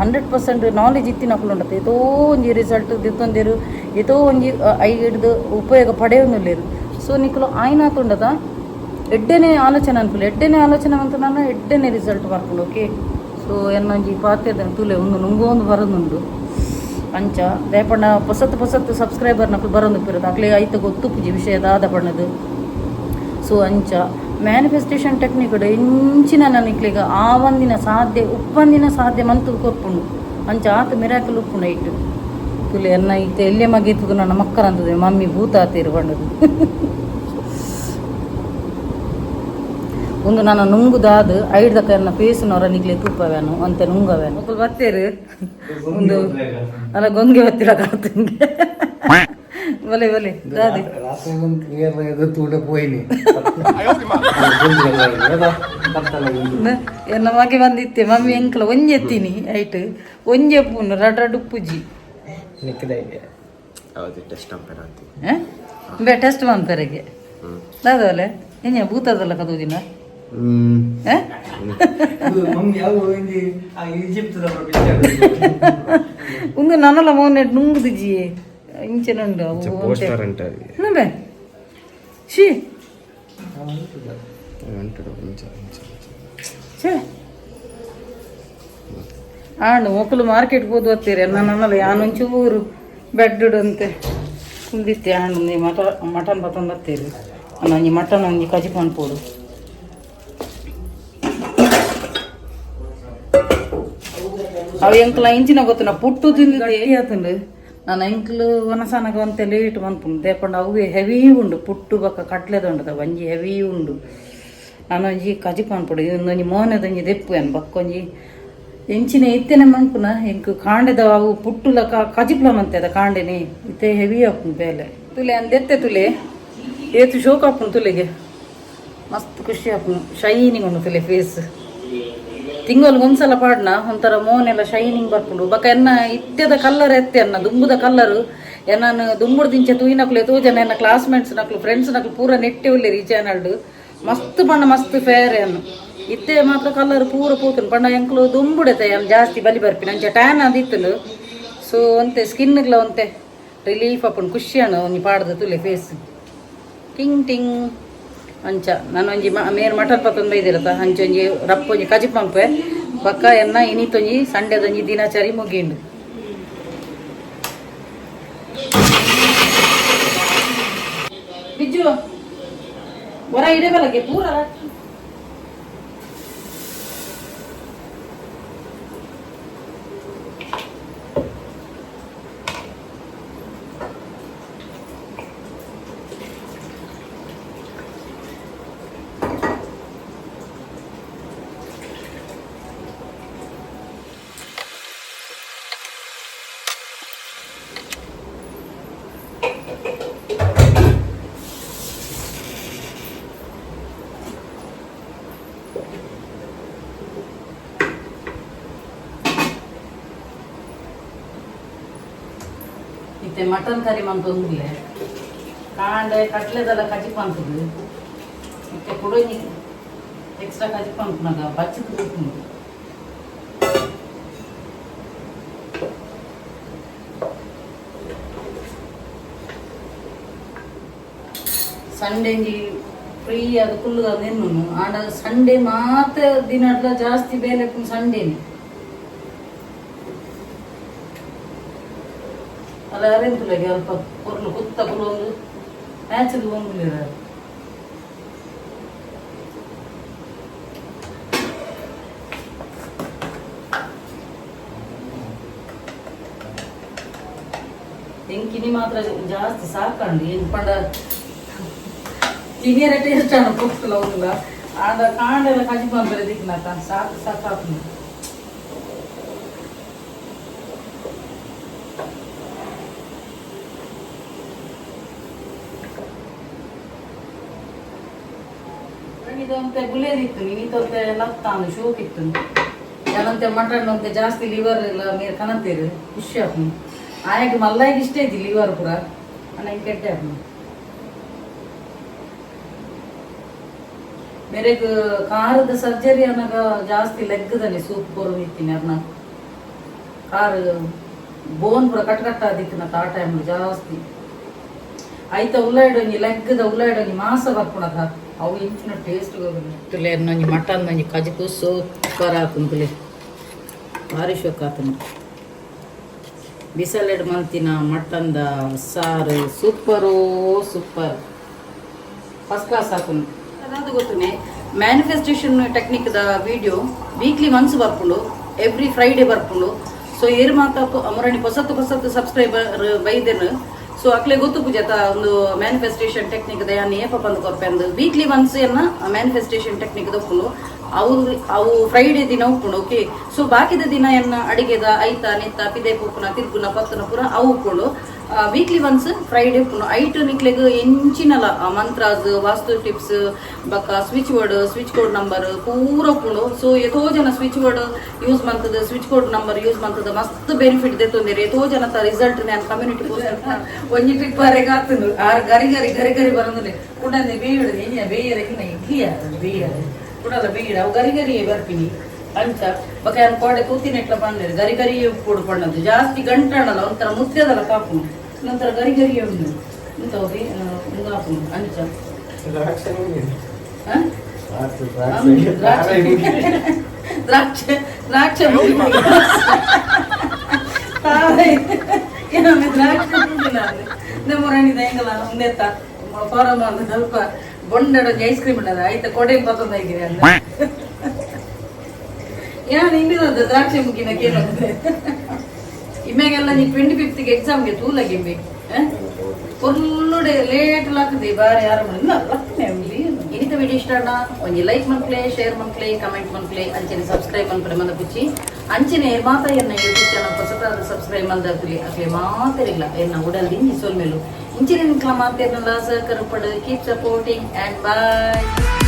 100% knowledge ಇತ್ತಿನಕುಲು ಉಂಡತ ಏತೋ ಒಂಜಿ ರಿಸಲ್ಟ್ ದೆತ್ತೊಂದಿರು, ಏತೋ ಒಂಜಿ I ಹಿಡ್ದು ಉಪಯೋಗ ಪಡೆಯೊಂದುಲ್ಲೆರ್. ಸೊ ನಿಕುಲು ಆಯ್ನಾತ್ ಉಂಡತ ಎಡ್ಡೆನೆ ಆಲೋಚನೆ ಅನ್ಪುಲೆ. ಎಡ್ಡೆನೆ ಆಲೋಚನೆ ಅಂತ ನಾನು ಎಡ್ಡೆನೆ ರಿಸಲ್ಟ್ ಬರ್ಪುಂಡು. ಓಕೆ, ಸೊ ಎನ್ನೊಂಜಿ ಪಾತೆದ ತೂಲೆ ಒಂದು ನುಂಗೊಂದು ಬರೋದುಂಡು. ಅಂಚ ದಾಯೆಪಂಡ ಪೊಸತ್ತು ಪೊಸತ್ತು ಸಬ್ಸ್ಕ್ರೈಬರ್ ನಕುಲು ಬರೋದು ಇಪ್ಪುರು, ಅಕ್ಲೆ ಐತ ಗೊತ್ತುಪ್ಪುಜಿ ವಿಷಯ ದಾದ ಪಣ್ಣದು. ಸೊ ಅಂಚ ಮ್ಯಾನಿಫೆಸ್ಟೇಷನ್ ಟೆಕ್ನಿಕ್ ಎಂಚಿನ ನಿಕ್ಲೆಗ್ ಆ ಒಂದಿನ ಸಾಧ್ಯ ಉಪ್ಪಂದಿನ ಸಾಧ್ಯ ಮಂತು ಕೊರ್ಪುಂಡು. ಅಂಚ ಆತ ಮಿರಾಕಲ್ ಉಪ್ಪುಂಡು ಐಟ್ ತುಲೆ. ಎನ್ನ ಇತ್ತೆ ಎಲ್ಲೆ ಮಗೀತುದು ನನ್ನ ಮಕ್ಕಳ ಅಂತದೆ ಮಮ್ಮಿ ಭೂತ ಆತೀರು ಪಂಡದು. ಒಂದು ನನ್ನ ನುಂಗುದಾದ್ ಐಡ್ದಕ್ಕ ಎನ್ನ ಫೇಸ್ನವರ ನಿಕ್ಲೆ ತೂಪವೇನು ಅಂತೆ ನುಂಗವೇನು. ಒಕ್ಕಲು ಬತ್ತೇರು ಒಂದು ಅಲ್ಲ ಗೊಂಗೆ ಬತ್ತಿರ ಕಾತಂಗೆ ಬಲೆ ಬಲೆ ದಾದಿ. ರಾತ್ರಿ ಒಂದು ತೂಟ ಪೋಯಿನಿ. ಎನ್ನ ಮಗೆ ಬಂದಿತ್ತೆ ಮಮ್ಮಿ ಎಂಕ್ಲ ಒಂಜಿ ಎತ್ತೀನಿ ಐಟ್ ಒಂಜಿ ಉಪ್ಪುನು ರಡ್ ರಡ್ ಉಪ್ಪುಜಿ. ಹೌದು, ಟೆಸ್ಟ್ ಅಂಪೇರ್. ಬೇ ಟೆಸ್ಟ್ ಮನ್ಪೆರೆಗೆ ದಾದವಲೆ ಎಂಜ ಭೂತದಲ್ಲ ಕದೂದಿನ. ಮಮ್ಮಿ ಅವು ಒಂಜಿ ಆ ಈಜಿಪ್ತದ ಪಿಕ್ಚರ್. ಒಂದು ನನ್ನಲ ಮೋನೆ ನುಂಗುದಿಜಿ ಇಂಚೆನುಂಡು ಅವು. ಪೋಸ್ಟರ್ ಅಂಟ. ಬೇ she. ಅಂಟು ಇಂಚ ಇಂಚ. ಛೇ ಆಂಡ್ ಮೊಕ್ಕಲು ಮಾರ್ಕೆಟ್ ಪೋದು ಬತ್ತೀರಿ. ನನ್ನಲ್ಲ ಯಾನೊಂಚೂರು ಬೆಡ್ ಅಂತೆ ಕುಂದಿತ್ತೆ. ಆಂಡ್ ಒಂಜಿ ಮಟನ್ ಪತ್ತೊಂದು ಬತ್ತೀರಿ. ಒಂಜಿ ಮಟನ್ ಒಂಜಿ ಕಜಿಪು ಮನ್ಪೊಡು. ಅವು ಎಂಕ್ಲ ಇಂಚಿನ ಗೊತ್ತುನ ಪುಟ್ಟು ತಿಂದು ಆತುಂಡು. ನಾನು ಎಂಕ್ಲು ವನಸನಗ ಒಂತೆ ಲೇಟ್ ಮನ್ಪುಂಡು. ದೇಪಂಡ ಅವುವೆ ಹೆವಿ ಉಂಡು, ಪುಟ್ಟು ಬೊಕ್ಕ ಕಡ್ಲೆದ ಉಂಡದ ಒಂಜಿ ಹೆವಿ ಉಂಡು. ನಾನೊಂಜಿ ಕಜಿಪ್ ಮನ್ಪೊಡು ಇಂದೊಂಜಿ ಮೋನೆದೊಂಜಿ ದೆಪ್ಪು ಏನ್ ಬಕ್ಕೊಂಜಿ ಎಂಚಿನ ಇತ್ತೆನೆ ಮನ್ಪುನ ಎಂಕ್ ಕಾಂಡೆದ ಅವು ಪುಟ್ಟುಲ ಕಜಿಪ್ಲ ಮಂತೆದ ಕಾಂಡೆನೆ ಇತ್ತೆ ಹೆವಿ ಆಪುಂಡು ಬೇಲೆ ತುಲೆ ಅಂದೆತ್ತೆ ತುಲೆ ಏತು ಶೋಕ್ ಆಪುಂಡು ತುಲೆಗೆ ಮಸ್ತ್ ಖುಷಿ ಆಪುಂಡು ಶೈನಿಂಗ್ ಉಂಡು ತುಲೆ ಫೇಸ್ ತಿಂಗಳಿಗೆ ಒಂದ್ಸಲ ಪಾಡ್ನ ಒಂಥರ ಮೋನೆಲ್ಲ ಶೈನಿಂಗ್ ಬರ್ಪುಂಡು ಬೊಕ ಎನ್ನ ಇತ್ತೆದ ಕಲ್ಲರ್ ಎತ್ತೆ ಅನ್ನ ದುಂಬುದ ಕಲ್ಲರು ಎನ್ನನ್ ದುಂಬುಡು ದಿಂಚೆ ತೂಯಿನಕ್ಲು ಎತೋ ಜನ ಎನ್ನ ಕ್ಲಾಸ್ಮೇಟ್ಸ್ ನಕ್ಲು ಫ್ರೆಂಡ್ಸ್ ನಕ್ಲು ಪೂರ ನೆಟ್ಟೆ ಉಲ್ಲೇರು ಈ ಚಾನಲ್ಡ್ ಮಸ್ತ್ ಪಂಡ ಮಸ್ತ್ ಫೇರ್ ಎನ್ನು ಇತ್ತೆ ಮಾತ್ರ ಕಲ್ಲರ್ ಪೂರ ಪೂತುಂಡು ಪಂಡ ಎಂಕ್ಲು ದುಂಬುಡೆತೆ ಎನ್ ಜಾಸ್ತಿ ಬಲಿ ಬರ್ಪಿನ ಅಂಚ ಟ್ಯಾನ್ ಅದಿತ್ತುಂಡು ಸೊ ಒಂತೆ ಸ್ಕಿನ್ಗ್ಲ ಒಂತೆ ರಿಲೀಫ್ ಆಪುಂಡು ಖುಷಿ ಅಣ್ಣ ಒಂಜಿ ಪಾಡ್ದು ತುಲೆ ಫೇಸ್ ಟಿಂಗ್ ಟಿಂಗ್ ಅಂಚ ನಾನು ಒಂಜಿ ಮೇರ್ ಮಟನ್ ಪತ್ತೊಂದು ಬೈದಿರತ್ತ ಅಂಚೊಂಜಿ ರಪ್ಪೊಂಜಿ ಕಜಿಪ್ ಮಂಪೆ ಬಕ್ಕ ಎನ್ನ ಇನಿತೊಂಜಿ ಸಂಡೆದೊಂಜಿ ದಿನಚರಿ ಮುಗಿಂಡು. ಬಿಜ್ಜು ಹೊರ ಇಡಬಲಗೆ ಪೂರ. ಇತ್ತೆ ಮಟನ್ ಕರಿ ಮಂತೊಂದಿಲ್ಲ ಕಾಂಡೆ ಕಟ್ಲೆದೆಲ್ಲ ಕಜಿಪ್ ಅಂತದ್ದು ಇತ್ತೆ ಕುಡೊಂಜಿ ಎಕ್ಸ್ಟ್ರಾ ಕಜಿಪ್ ಅನ್ಪುನಾಗ ಬಚ್ಚದ ಉಪ್ಪುಂಡು. ಸಂಡೇಂಜಿ ಫ್ರೀ ಅದು ಕುಲ್ಲುದ ನಿನ್ನುನು ಆಂಡ ಸಂಡೇ ಮಾತ್ರ ದಿನಡ್ಲ ಜಾಸ್ತಿ ಬೇಲೆ ಸಂಡೇನೆ ಅಲ್ಲ ಅರೆಂತುಲಗೆ ಅಲ್ಪ ಕೊರ್ಲು ಕುತ್ತ ಕುಲ್ಲೊಂದು ಮ್ಯಾಚ್ ಒಂದುಲಿರ. ಎಂಕಿನಿ ಮಾತ್ರ ಜಾಸ್ತಿ ಸಾಕಂಡು ಏನ್ ಪಂಡ ತಿನಿಯರ ಟೇಸ್ಟ್ ಅಣ್ಣ ಪುಟ್ಟುಲ ಉಂಡುಲ ಆಂಡ ಕಾಂಡೆಲ್ಲ ಕಜಿಪ್ ಮನ್ಪೆರೆ ದಿಕ್ನಾತ ಸಾಕು ಸಾಕಾಪುಂಡು. ಇದೊಂತೆ ಬುಲೇದಿತ್ತು ನೀನಿತೊಂತೆ ಲತ್ತಾನು ಶೋಕಿತ್ತು ಯಾನಂತೆ ಮಟನ್ ಒಂತೆ ಜಾಸ್ತಿ ಲಿವರ್ ಎಲ್ಲ ನೀರು ಕನಂತೀರು ಖುಷಿ ಆಪುಂಡು. ಆಯಾಗ ಮಲ್ಲಾಗಿ ಇಷ್ಟ ಐತಿ ಲಿವರ್ ಪೂರ ಅಣ್ಣ ಹಿಂಗೆ ಕೆಟ್ಟೆ ಆಪುಂಡು. ಮೇರೆಗ್ ಕಾರದ ಸರ್ಜರಿ ಅನ್ನಾಗ ಜಾಸ್ತಿ ಲೆಗ್ಗದಲ್ಲಿ ಸೂಪ್ ಕೊರು ಇತ್ತೀನಿ ಅರ್ನ ಕಾರ್ ಬೋನ್ ಪೂರ ಕಟ್ ಕಟ್ ಆದಿತ್ತಿನ ಆ ಟೈಮ್ ಜಾಸ್ತಿ ಐತ ಉಳ್ಳಾಡೊಂಜಿ ಲೆಗ್ಗದ ಉಳ್ಳಾಡೊಂಜಿ ಮಾಸ ಬರ್ಪುಣದ ಅವು ಇಂಚಿನ ಟೇಸ್ಟ್ ತುಲೆ ಒಂಜಿ ಮಟನ್ ಒಂಜಿ ಕಜಿಪು ಸೂಪರ್ ಆಪುಂಡು ತುಲೆ ಭಾರಿ ಶೋಕ್ ಆತುಂಡು. ಬಿಸಲೆಡ್ ಮಂತಿನ ಮಟನ್ದ ಸಾರು super super first class ಆಪುಂಡು. ಅದಾದ ಗೊತ್ತುನೆ ಮ್ಯಾನಿಫೆಸ್ಟೇಷನ್ ಟೆಕ್ನಿಕ್ದ video weekly once ಬರ್ಪುಂಡು every Friday ಬರ್ಪುಂಡು. ಸೊ ಏರ್ ಮಾತ ಮುರಣಿ ಹೊಸತ್ತು ಹೊಸತ್ತು ಸಬ್ಸ್ಕ್ರೈಬರ್ ಬೈದೆನು ಸೊ ಅಕ್ಲೆ ಗೊತ್ತು ಪೂಜಾತ ಒಂದು ಮ್ಯಾನಿಫೆಸ್ಟೇಷನ್ ಟೆಕ್ನಿಕ್ ಯಾನ್ ಏಪ ಬಂದು ಕೊರ್ಪೆ ಅಂದು ವೀಕ್ಲಿ ಒನ್ಸ್ ಎನ್ನ ಮ್ಯಾನಿಫೆಸ್ಟೇಷನ್ ಟೆಕ್ನಿಕ್ ಉಪ್ಪುಂಡು ಅವು ಅವು ಫ್ರೈಡೆ ದಿನ ಉಪ್ಪುಂಡು. ಓಕೆ ಸೊ ಬಾಕಿದ ದಿನ ಎನ್ನ ಅಡಿಗೆದ ಐತ ನೆತ್ತ ಪಿದೆ ಪೂಪುನ ತಿರ್ಗುನ ಪತ್ತುನ ಪೂರ ಅವು ಉಪ್ಪುಂಡು weekly once Friday ಉಪ್ಪುಂಡು. ಐಟ್ ನಿಕ್ಲೆಗ್ ಎಂಚಿನಲ ಮಂತ್ರಾಸ್ ವಾಸ್ತು ಟಿಪ್ಸ್ ಬಕ್ಕ switch word switch code number ಪೂರ ಉಪ್ಪುಂಡು. ಸೊ ಎತೋ ಜನ switch word use ಮಂತದ switch code number use ಮಂತದ ಮಸ್ತ್ ಬೆನಿಫಿಟ್ ದೆತ್ತೊಂದಿರಿ ಎತೋ ಜನತ ರಿಸಲ್ಟ್ ನಾನು ಕಮ್ಯುನಿಟಿ ಪೋಸ್ಟ್ ಒಂಜಿ ಟ್ರಿಪ್ ಅರೆಗ್ ಆತುಂಡು ಆರ್ ಗರಿ ಗರಿ ಗರಿ ಗರಿ ಬರಂದುಲೆ ಕುಡಂದೆ ಬೇಯಿಡು ಎಂಜಿನ ಬೇಯರೆ ಕಿನ್ನ ಇಡ್ಲಿ ಬೇಯರೆ ಕುಡಲ ಬೇಯಿಡು ಅವು ಗರಿ ಗರಿ ಬರ್ಪಿನಿ ಅಂಚ ಬೊಕ ಯಾನ್ ಕೋಡೆ ತೂತಿನೆಟ್ಲ ಪಂಡೆರ್ ಗರಿ ಗರಿ ಉಪ್ಪುಡು ಪಂಡದ್ದು ಜಾಸ್ತಿ ಗಂಟಣಲ್ಲ ಒಂಥರ ಮುದ್ದೆದಲ್ಲ ಕಾಪುಂಡು ನಂತರ ಗರಿ ಗರಿ ಉಂಡು ಇಂತ ಉಂದು ಆಪುಂಡು ಅಂಚ. ಹ? ದ್ರಾಕ್ಷಿ ದ್ರಾಕ್ಷಿ ದ್ರಾಕ್ಷಿ ದ್ರಾಕ್ಷಿ ನಮ್ಮೂರಣಿದ ಹೆಂಗಲ್ಲ ಉಂದೆತ್ತ ಫಾರಂ ಅಂದ್ರೆ ಸ್ವಲ್ಪ ಬೊಂಡಡ ಐಸ್ ಕ್ರೀಮ್ ಉಂಡದ ಐತ ಕೊಡೆ ಪತ್ತೊಂದು ಐಗಿರಿ ಅಂದ ಯಾನ್ ಇಂಬಿದ ದ್ರಾಕ್ಷಿ ಮುಗಿನ ಕೇಳಂದೆ ಇಮ್ಯಾಗೆಲ್ಲ ನೀ 25th ಎಕ್ಸಾಮ್ಗೆ ತೂಲಗೆ ಫುಲ್ಲು ಲೇಟ್ ಲಾಕದೆ ಬಾರಿ ಯಾರು ಲಕ್ಕನೆ ಇನಿತ ವಿಡಿಯೋ ಇಷ್ಟ ಆಂಡ ಒಂಜಿ ಲೈಕ್ ಮನ್ಪುಲೆ, ಶೇರ್ ಮನ್ಪುಲೆ, ಕಮೆಂಟ್ ಮನ್ಪುಲೆ, ಅಂಚನೆ ಸಬ್ಸ್ಕ್ರೈಬ್ ಮನ್ಪುಲೆ ಮಂದಪುಚ್ಚಿ. ಅಂಚನೆ ಮಾತ ಎನ್ನ ಯೂಟ್ಯೂಬ್ ಚಾನಲ್ ಹೊಸತಾದ ಸಬ್ಸ್ಕ್ರೈಬ್ ಮಲ್ದಕುಲಿ, ಅಕ್ಲೆ ಮಾತೆರಿಲ್ಲ ಎನ್ನ ಉಡಲ್ ದಿಂಜಿ ಸೊಲ್ಮೆಲು. ಇಂಚಿನ ನಿಕ್ಲ ಮಾತೆರ್ನಲ ಸಹಕಾರ ಪಡು. Keep supporting and bye.